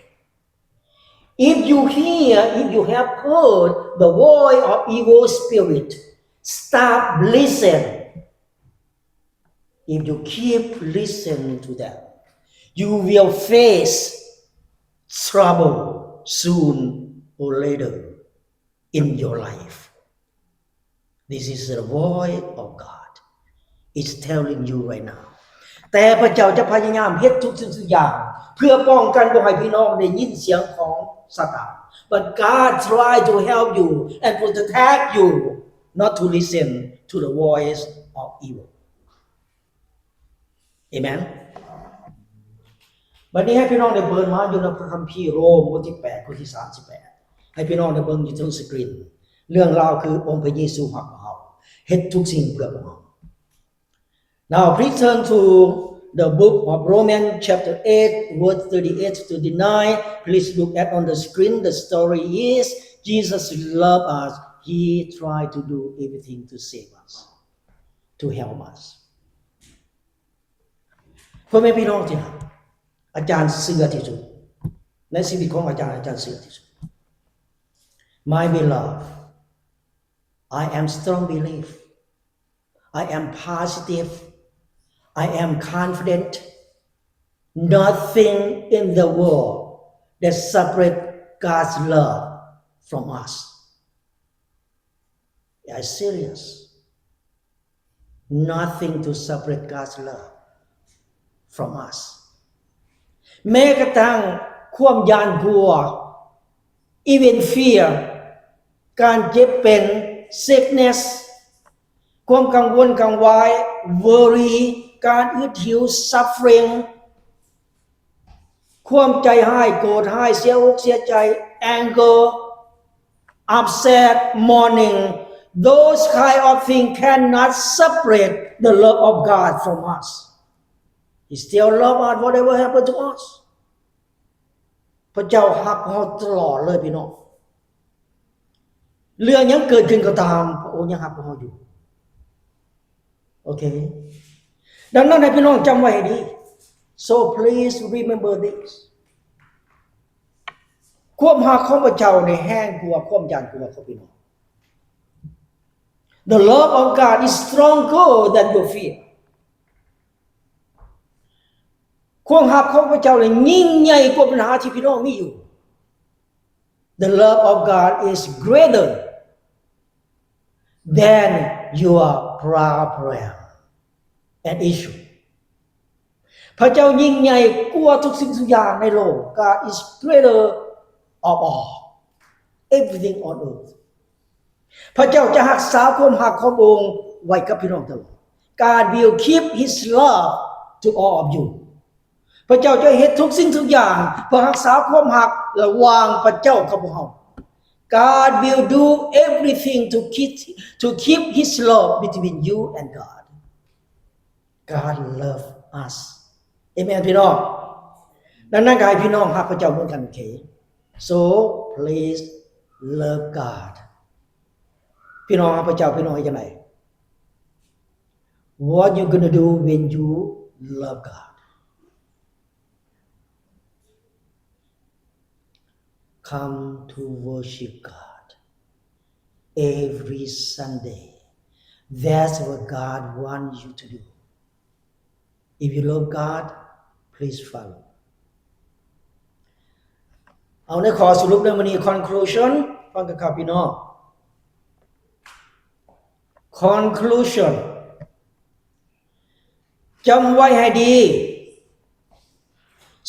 If you hear, if you have heard the voice of evil spirit, stop listen. If you keep listening to them, you will face trouble soon or later in your life. This is the voice of God. It's telling you right now. ແຕ່ພະເຈົ້າຈະພະຍາຍາມເຮັດທຸກສິ່ງທຸກຢ່າງ ເພື່ອປ້ອງກັນບໍ່ໃຫ້ພີ່ນ້ອງໄດ້ຍິນສຽງຂອງຊາຕານ. But God try to help you and protect you not to listen to the voice of evil. ເອເມນ. ບັດນີ້ໃຫ້ພີ່ນ້ອງໄດ້ເປີດມາຢູ່ໃນພະຄຳພີໂຣມ ບົດທີແປດ ຂໍ້ທີສາມສິບແປດ ໃຫ້ພີ່ນ້ອງໄດ້ເບິ່ງຢູ່ເທິງສະກຣີນ. ເລື່ອງລາວຄືອົງພະເຢຊູຮັກພວກເຮົາ ເຮັດທຸກສິ່ງເພື່ອພວກເຮົາ. Now please turn to the book of Romans chapter eight, verse thirty-eight to thirty-nine. Please look at on the screen. The story is Jesus love us. He tried to do everything to save us, to help us. ພໍ່ແມ່ພີ່ນ້ອງທີ່ຮັກ, ອາຈານເຊື່ອທີ່ສຸດ ໃນຊີວິດຂອງອາຈານ, ອາຈານເຊື່ອທີ່ສຸດ. My beloved, I am strong belief. I am positive. I am confident. Nothing in the world that separate God's love from us. I serious. Nothing to separate God's love from us. ແມ້ກະທັ້ງຄວາມຢ້ານກົວ even fear, ການເຈັບເປັນ sickness, ຄວາມກັງວົນກັງວາຍ worry, ການອຶດຫິວ suffering, ຄວາມໃຈຮ້າຍ ໂກດຮ້າຍ ເສຍອົກເສຍໃຈ anger, upset, mourning, those kind of things cannot separate the love of God from us. He still love us whatever happened to us. ພະເຈົ້າຮັກເຮົາຕະຫຼອດເລີຍພີ່ນ້ອງ. ເລື່ອງຫຍັງເກີດຂຶ້ນກໍຕາມ ພະອົງຍັງຮັກພວກເຮົາຢູ່. ໂອເຄ. ດັ່ງນັ້ນໃຫ້ພີ່ນ້ອງຈຳໄວ້ໃຫ້ດີ. So please remember this. ຄວາມຮັກຂອງພະເຈົ້ານີ້ແຮງກວ່າຄວາມຢ້ານກົວຂອງພີ່ນ້ອງ. The love of God is stronger than your fear. ຄວາມຮັກຂອງພະເຈົ້ານີ້ຍິ່ງໃຫຍ່ກວ່າບັນຫາທີ່ພີ່ນ້ອງມີຢູ່. The love of God is greater than your problem and issue. ພະເຈົ້າຍິ່ງໃຫຍ່ກວ່າທຸກສິ່ງທຸກຢ່າງໃນໂລກ. God is greater of all, everything on earth. ພະເຈົ້າຈະຮັກສາຄວາມຮັກຂອງພະອົງໄວ້ກັບພີ່ນ້ອງຕະຫຼອດ. God will keep his love to all of you. ພະເຈົ້າຈະເຮັດທຸກສິ່ງທຸກຢ່າງເພື່ອຮັກສາຄວາມຮັກລະຫວ່າງພະເຈົ້າກັບພວກເຮົາ. God will do everything to keep, to keep his love between you and God. God love us. ເອເມນ ພີ່ນ້ອງ. ດັ່ງນັ້ນກໍໃຫ້ພີ່ນ້ອງຮັກພະເຈົ້າເໝືອນກັນ. ໂອເຄ. So please love God. ພີ່ນ້ອງຮັກພະເຈົ້າ ພີ່ນ້ອງເຮັດຈັ່ງໃດ? What you gonna do when you love God? Come to worship God every Sunday. That's what God want you to do. If you love God, please follow. ເອົາ ໃນຂໍ້ສະຫຼຸບໃນມື້ນີ້ conclusion ຟັງກັນຄັບພີ່ນ້ອງ. Conclusion. ຈຳໄວ້ໃຫ້ດີ,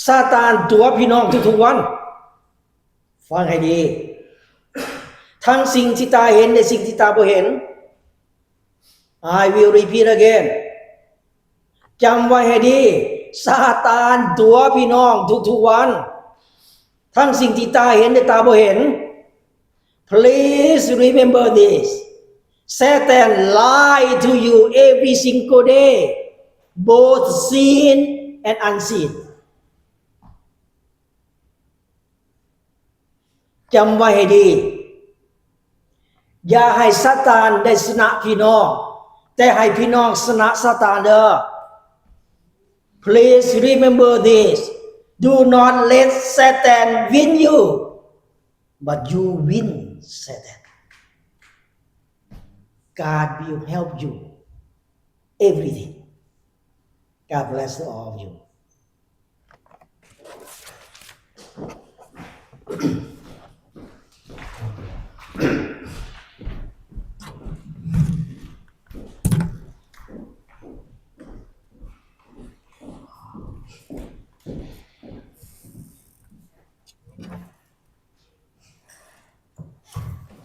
ຊາຕານຕົວະພີ່ນ້ອງທຸກໆວັນ. ຟັງໃຫ້ດີ, ທັງສິ່ງທີ່ຕາເຫັນ ແລະ ສິ່ງທີ່ຕາບໍ່ເຫັນ. I will repeat again. ຈຳໄວ້ໃຫ້ດີ, ຊາຕານຕົວະພີ່ນ້ອງທຸກໆວັນ, ທັງສິ່ງທີ່ຕາເຫັນ ແລະ ຕາບໍ່ເຫັນ. Please remember this. Satan lie to you every single day, both seen and unseen. ຈຳໄວ້ໃຫ້ດີ, ຢ່າໃຫ້ຊາຕານໄດ້ຊະນະພີ່ນ້ອງ, ແຕ່ໃຫ້ພີ່ນ້ອງຊະນະຊາຕານເດີ. Please remember this. Do not let Satan win you. but you win Satan. God will help you everything. God bless all of you.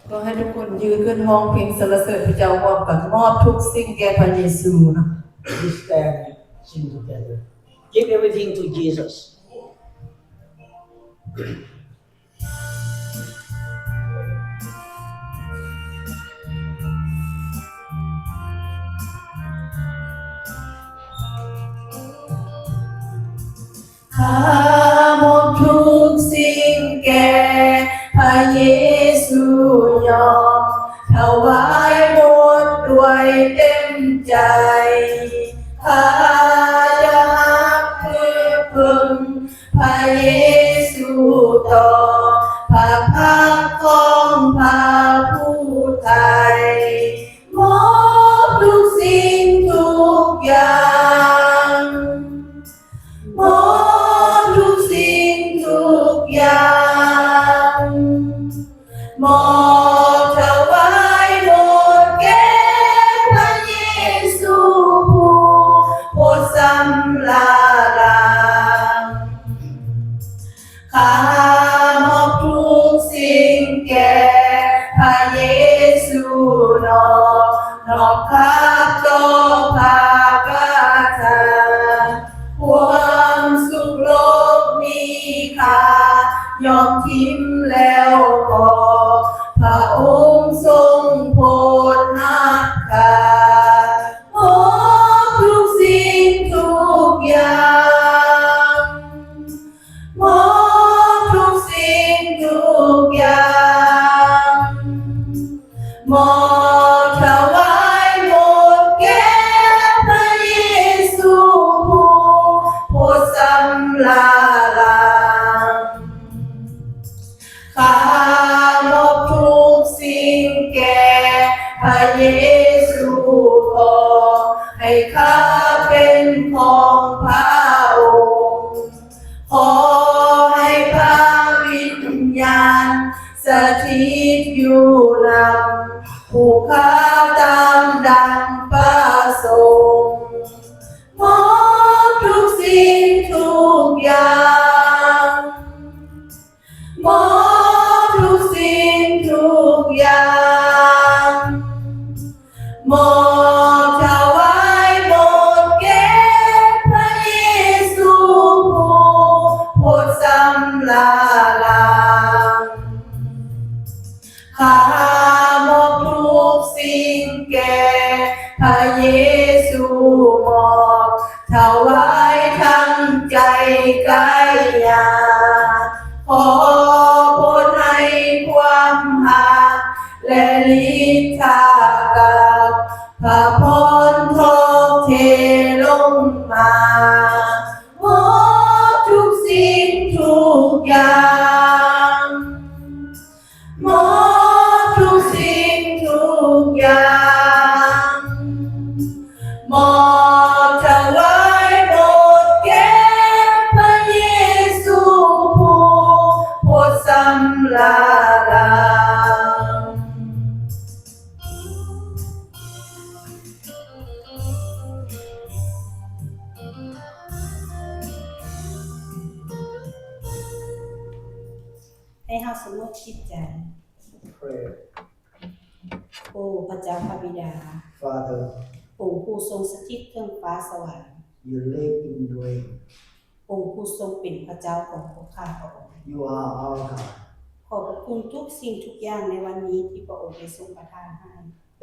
ຂໍໃຫ້ທຸກຄົນຢືນຂຶ້ນຮ້ອງເພງສັນລະເສີນພະເຈົ້າຮ່ວມກັນ, ມອບທຸກສິ່ງແກ່ພະເຢຊູເນາະ. Please stand, sing together. Give everything to Jesus. ຂ້າມອບທຸກສິ່ງແກ່ພະເຢຊູ, ຍອມຖວາຍໝົດດ້ວຍເຕັມໃຈ. ຂ້າຈະຮັບເພິ່ງພະເຢຊູຕໍ່ພະພັກຂອງພະຜູ້ໄຖ່. ມອບທຸກສິ່ງທຸກຢ່າງ, ມອບທຸກສິ່ງທຸກຢ່າງ, ມອບຖວາຍໝົດແກ່ພະເຢຊູ ຜູ້ພົດຊຳລະລ້າງ. ຂ້າມອບທຸກສິ່ງແກ່ພະເຢຊູ ນອບ ນອບຮັບຕໍ່ພະປະທານ. ຄວາມສຸກໂລກມີຄ່າ ຍອມຖິ້ມແລ້ວກໍ ພະອົງຊົງໂຜດຮັກຂ້າ. ມອບທຸກສິ່ງທຸກຢ່າງ, ມອບທຸກສິ່ງທຸກຢ່າງ, ມອບຖວາຍໝົດແກ່ພະເຢຊູ ຜູ້ພົດຊຳລະລ້າງ. ຂ້າມອບທຸກສິ່ງແກ່ພະເຢຊູ ຂໍໃຫ້ຂ້າເປັນຂອງພະອົງ. ຂໍໃຫ້ພະວິນຍານສະຖິດຢູ່ນຳຜູ້ຂ້າຕາມດັ່ງປະສົງ. ມອບທຸກສິ່ງທຸກຢ່າງ, ມອບທຸກສິ່ງທຸກຢ່າງ, ມອບຖວາຍໝົດແກ່ພະເຢຊູ ຜູ້ພົດຊຳລະລ້າງ. ຂ້າມອບທຸກສິ່ງແກ່ພະເຢຊູ, ມອບຖວາຍທັງໃຈກາຍຍາ. ຂໍໂປດໃຫ້ຄວາມຮັກ ແລະ ລິດທາກັບພະພອນທອກເທລົງມາ. ມອບທຸກສິ່ງທຸກຢ່າງ, ມອບທຸກສິ່ງທຸກຢ່າງ, ມອບຖວາຍໝົດແກ່ພະເຢຊູ ຜູ້ພົດຊຳລະລ້າງ. ໃຫ້ເຮົາສະຫງົບຈິດໃຈ. Pray. ໂອ້ ພະເຈົ້າພະບິດາ, Father, ອົງຜູ້ຊົງສະຖິດເທິງຟ້າສະຫວັນ, you live in the rain. ອົງຜູ້ຊົງເປັນພະເຈົ້າຂອງພວກຂ້າພະອົງ. You are our God. ຂອບພະຄຸນທຸກສິ່ງທຸກຢ່າງໃນວັນນີ້ທີ່ພະອົງໄດ້ຊົງປະທານໃຫ້.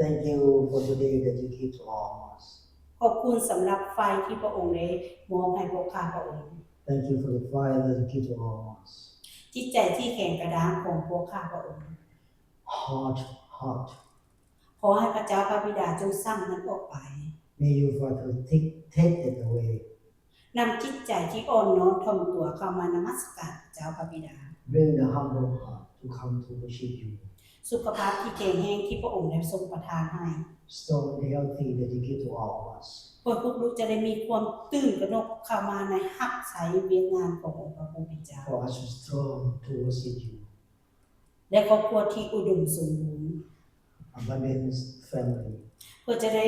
Thank you for today that you give to all of us. ຂອບຄຸນສຳລັບໄຟທີ່ພະອົງໄດ້ມອບໃຫ້ພວກຂ້າພະອົງ. Thank you for the fire that you give to all of us. ຈິດໃຈທີ່ແຂງກະດ້າງຂອງພວກຂ້າພະອົງ. Hard heart. ຂໍໃຫ້ພະເຈົ້າພະບິດາຈົ່ງສັ່ງມັນອອກໄປ. May you, Father, take, take it away. ນຳຈິດໃຈທີ່ອ່ອນນ້ອມຖ່ອມຕົວເຂົ້າມານະມັດສະການພະເຈົ້າ. ເຈົ້າພະບິດາ. Bring the humble heart to come to worship you. ສຸຂະພາບທີ່ແຂງແຮງທີ່ພະອົງໄດ້ຊົງປະທານໃຫ້. Strong and healthy that you give to all of us. ເພື່ອພວກລູກຈະໄດ້ມີຄວາມຕື່ນກະໜົກເຂົ້າມາໃນຮັບໃຊ້ວຽກງານຂອງອົງພະຜູ້ເປັນເຈົ້າ. For us to strong to worship you. ແລະຄອບຄົວທີ່ອຸດົມສົມບູນ. Abundance family. ເພື່ອຈະໄດ້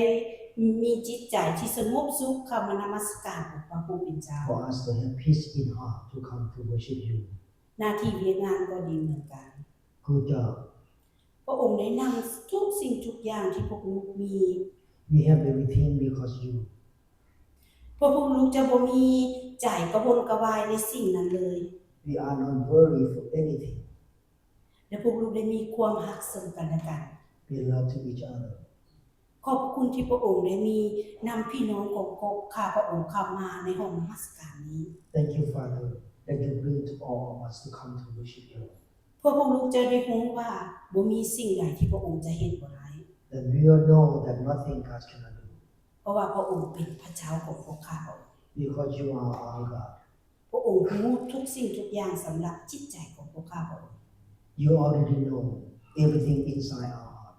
ມີຈິດໃຈທີ່ສະຫງົບສຸກເຂົ້າມານະມັດສະການອົງພະຜູ້ເປັນເຈົ້າ. For us to have peace in heart to come to worship you. ໜ້າທີ່ວຽກງານກໍດີເໝືອນກັນ. Good job. ພະອົງໄດ້ນຳທຸກສິ່ງທຸກຢ່າງທີ່ພວກລູກມີ. We have everything because you. ເພາະພວກລູກຈະບໍ່ມີໃຈກະວົນກະວາຍໃນສິ່ງນັ້ນເລີຍ. We are not worried for anything. ແລະພວກລູກໄດ້ມີຄວາມຮັກເຊິ່ງກັນແລະກັນ. We love to each other. ຂອບພະຄຸນທີ່ພະອົງໄດ້ມີນຳພີ່ນ້ອງຂອງຂ້າພະອົງເຂົ້າມາໃນຫ້ອງນະມັດສະການນີ້. Thank you, Father, that you bring to all of us to come to worship you. ເພື່ອພວກລູກຈະໄດ້ຮູ້ວ່າບໍ່ມີສິ່ງໃດທີ່ພະອົງຈະເຮັດບໍ່ໄດ້. That we all know that nothing God cannot do. ເພາະວ່າພະອົງເປັນພະເຈົ້າຂອງພວກຂ້າພະອົງ. Because you are our God. ພະອົງຮູ້ທຸກສິ່ງທຸກຢ່າງສຳລັບຈິດໃຈຂອງພວກຂ້າພະອົງ. You already know everything inside our heart.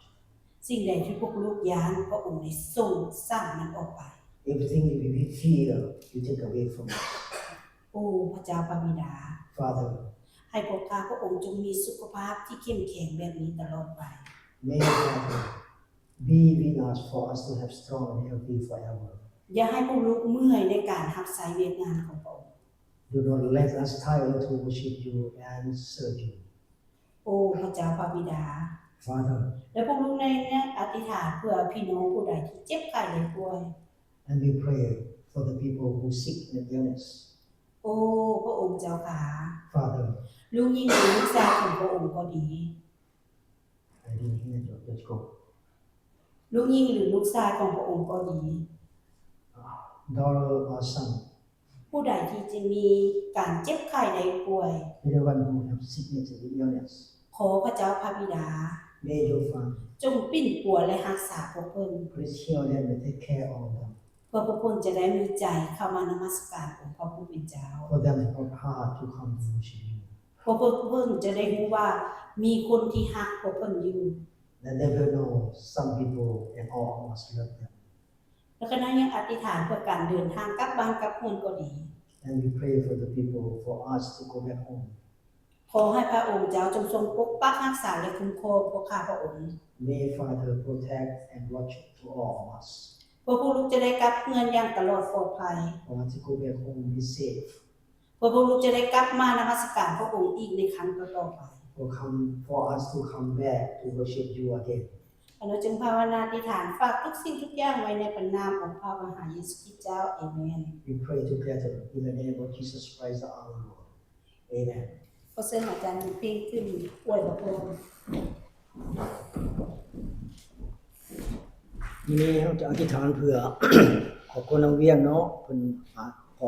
ສິ່ງໃດທີ່ພວກລູກຢ້ານ ພະອົງໄດ້ສົ່ງສ້າງມັນອອກໄປ. Everything that we fear, you take away from us. ໂອ້ ພະເຈົ້າພະບິດາ. Father. ໃຫ້ພວກຂ້າພະອົງຈົ່ງມີສຸຂະພາບທີ່ເຂັ້ມແຂງແບບນີ້ຕະຫຼອດໄປ. May Father be with us for us to have strong and healthy forever. ຢ່າໃຫ້ພວກລູກເມື່ອຍໃນການຮັບໃຊ້ວຽກງານຂອງພະອົງ. Do not let us tired to worship you and serve you. ໂອ້ ພະເຈົ້າພະບິດາ. Father. ແລະພວກລູກໄດ້ອະທິຖານເພື່ອພີ່ນ້ອງຜູ້ໃດທີ່ເຈັບໄຂ້ໄດ້ປ່ວຍ. And we pray for the people who sick and illness. ໂອ້ ພະອົງເຈົ້າຂ້າ. Father. ລູກຍິງ ຫຼື ລູກຊາຍຂອງພະອົງກໍດີ. I didn't hear your let's go. ລູກຍິງ ຫຼື ລູກຊາຍຂອງພະອົງກໍດີ. Daughter or son. ຜູ້ໃດທີ່ຈະມີການເຈັບໄຂ້ໄດ້ປ່ວຍ. Anyone who have sickness and illness. ຂໍພະເຈົ້າພະບິດາ. May your Father. ຈົ່ງປິ່ນປົວ ແລະ ຮັກສາພວກເພິ່ນ. Please heal them and take care of them. ເພື່ອພວກເພິ່ນຈະໄດ້ມີໃຈເຂົ້າມານະມັດສະການອົງພະຜູ້ເປັນເຈົ້າ. For them to have heart to come to worship you. ເພື່ອພວກເພິ່ນຈະໄດ້ຮູ້ວ່າມີຄົນທີ່ຮັກພວກເພິ່ນຢູ່. Let them know some people and all of us love them. ແລະ ຂ້ານ້ອຍຍັງອະທິດຖານເພື່ອການເດີນທາງກັບບ້ານກັບເຮືອນກໍດີ. And we pray for the people, for us to go back home. ຂໍໃຫ້ພະອົງເຈົ້າຈົ່ງຊົງປົກປັກຮັກສາ ແລະ ຄຸ້ມຄອງພວກຂ້າພະອົງ. May Father protect and watch to all of us. ເພື່ອພວກລູກຈະໄດ້ກັບເຮືອນຢ່າງຕະຫຼອດປອດໄພ. For us to go back home be safe. ເພື່ອພວກລູກຈະໄດ້ກັບມານະມັດສະການພະອົງອີກໃນຄັ້ງຕໍ່ໆໄປ. For come, for us to come back to worship you again. ຂ້ານ້ອຍຈຶ່ງພາວະນາອະທິດຖານ ຝາກທຸກສິ່ງທຸກຢ່າງໄວ້ໃນພະນາມຂອງພະມະຫາເຢຊູຄຣິດເຈົ້າ. ເອເມນ. We pray together in the name of Jesus Christ our Lord. Amen. ຂໍເຊີນອາຈານເພັງຂຶ້ນອວຍພະພອນ. ມື້ນີ້ເຮົາຈະອະທິດຖານເພື່ອຄອບຄົວນາງວຽງເນາະ ເພິ່ນຫາ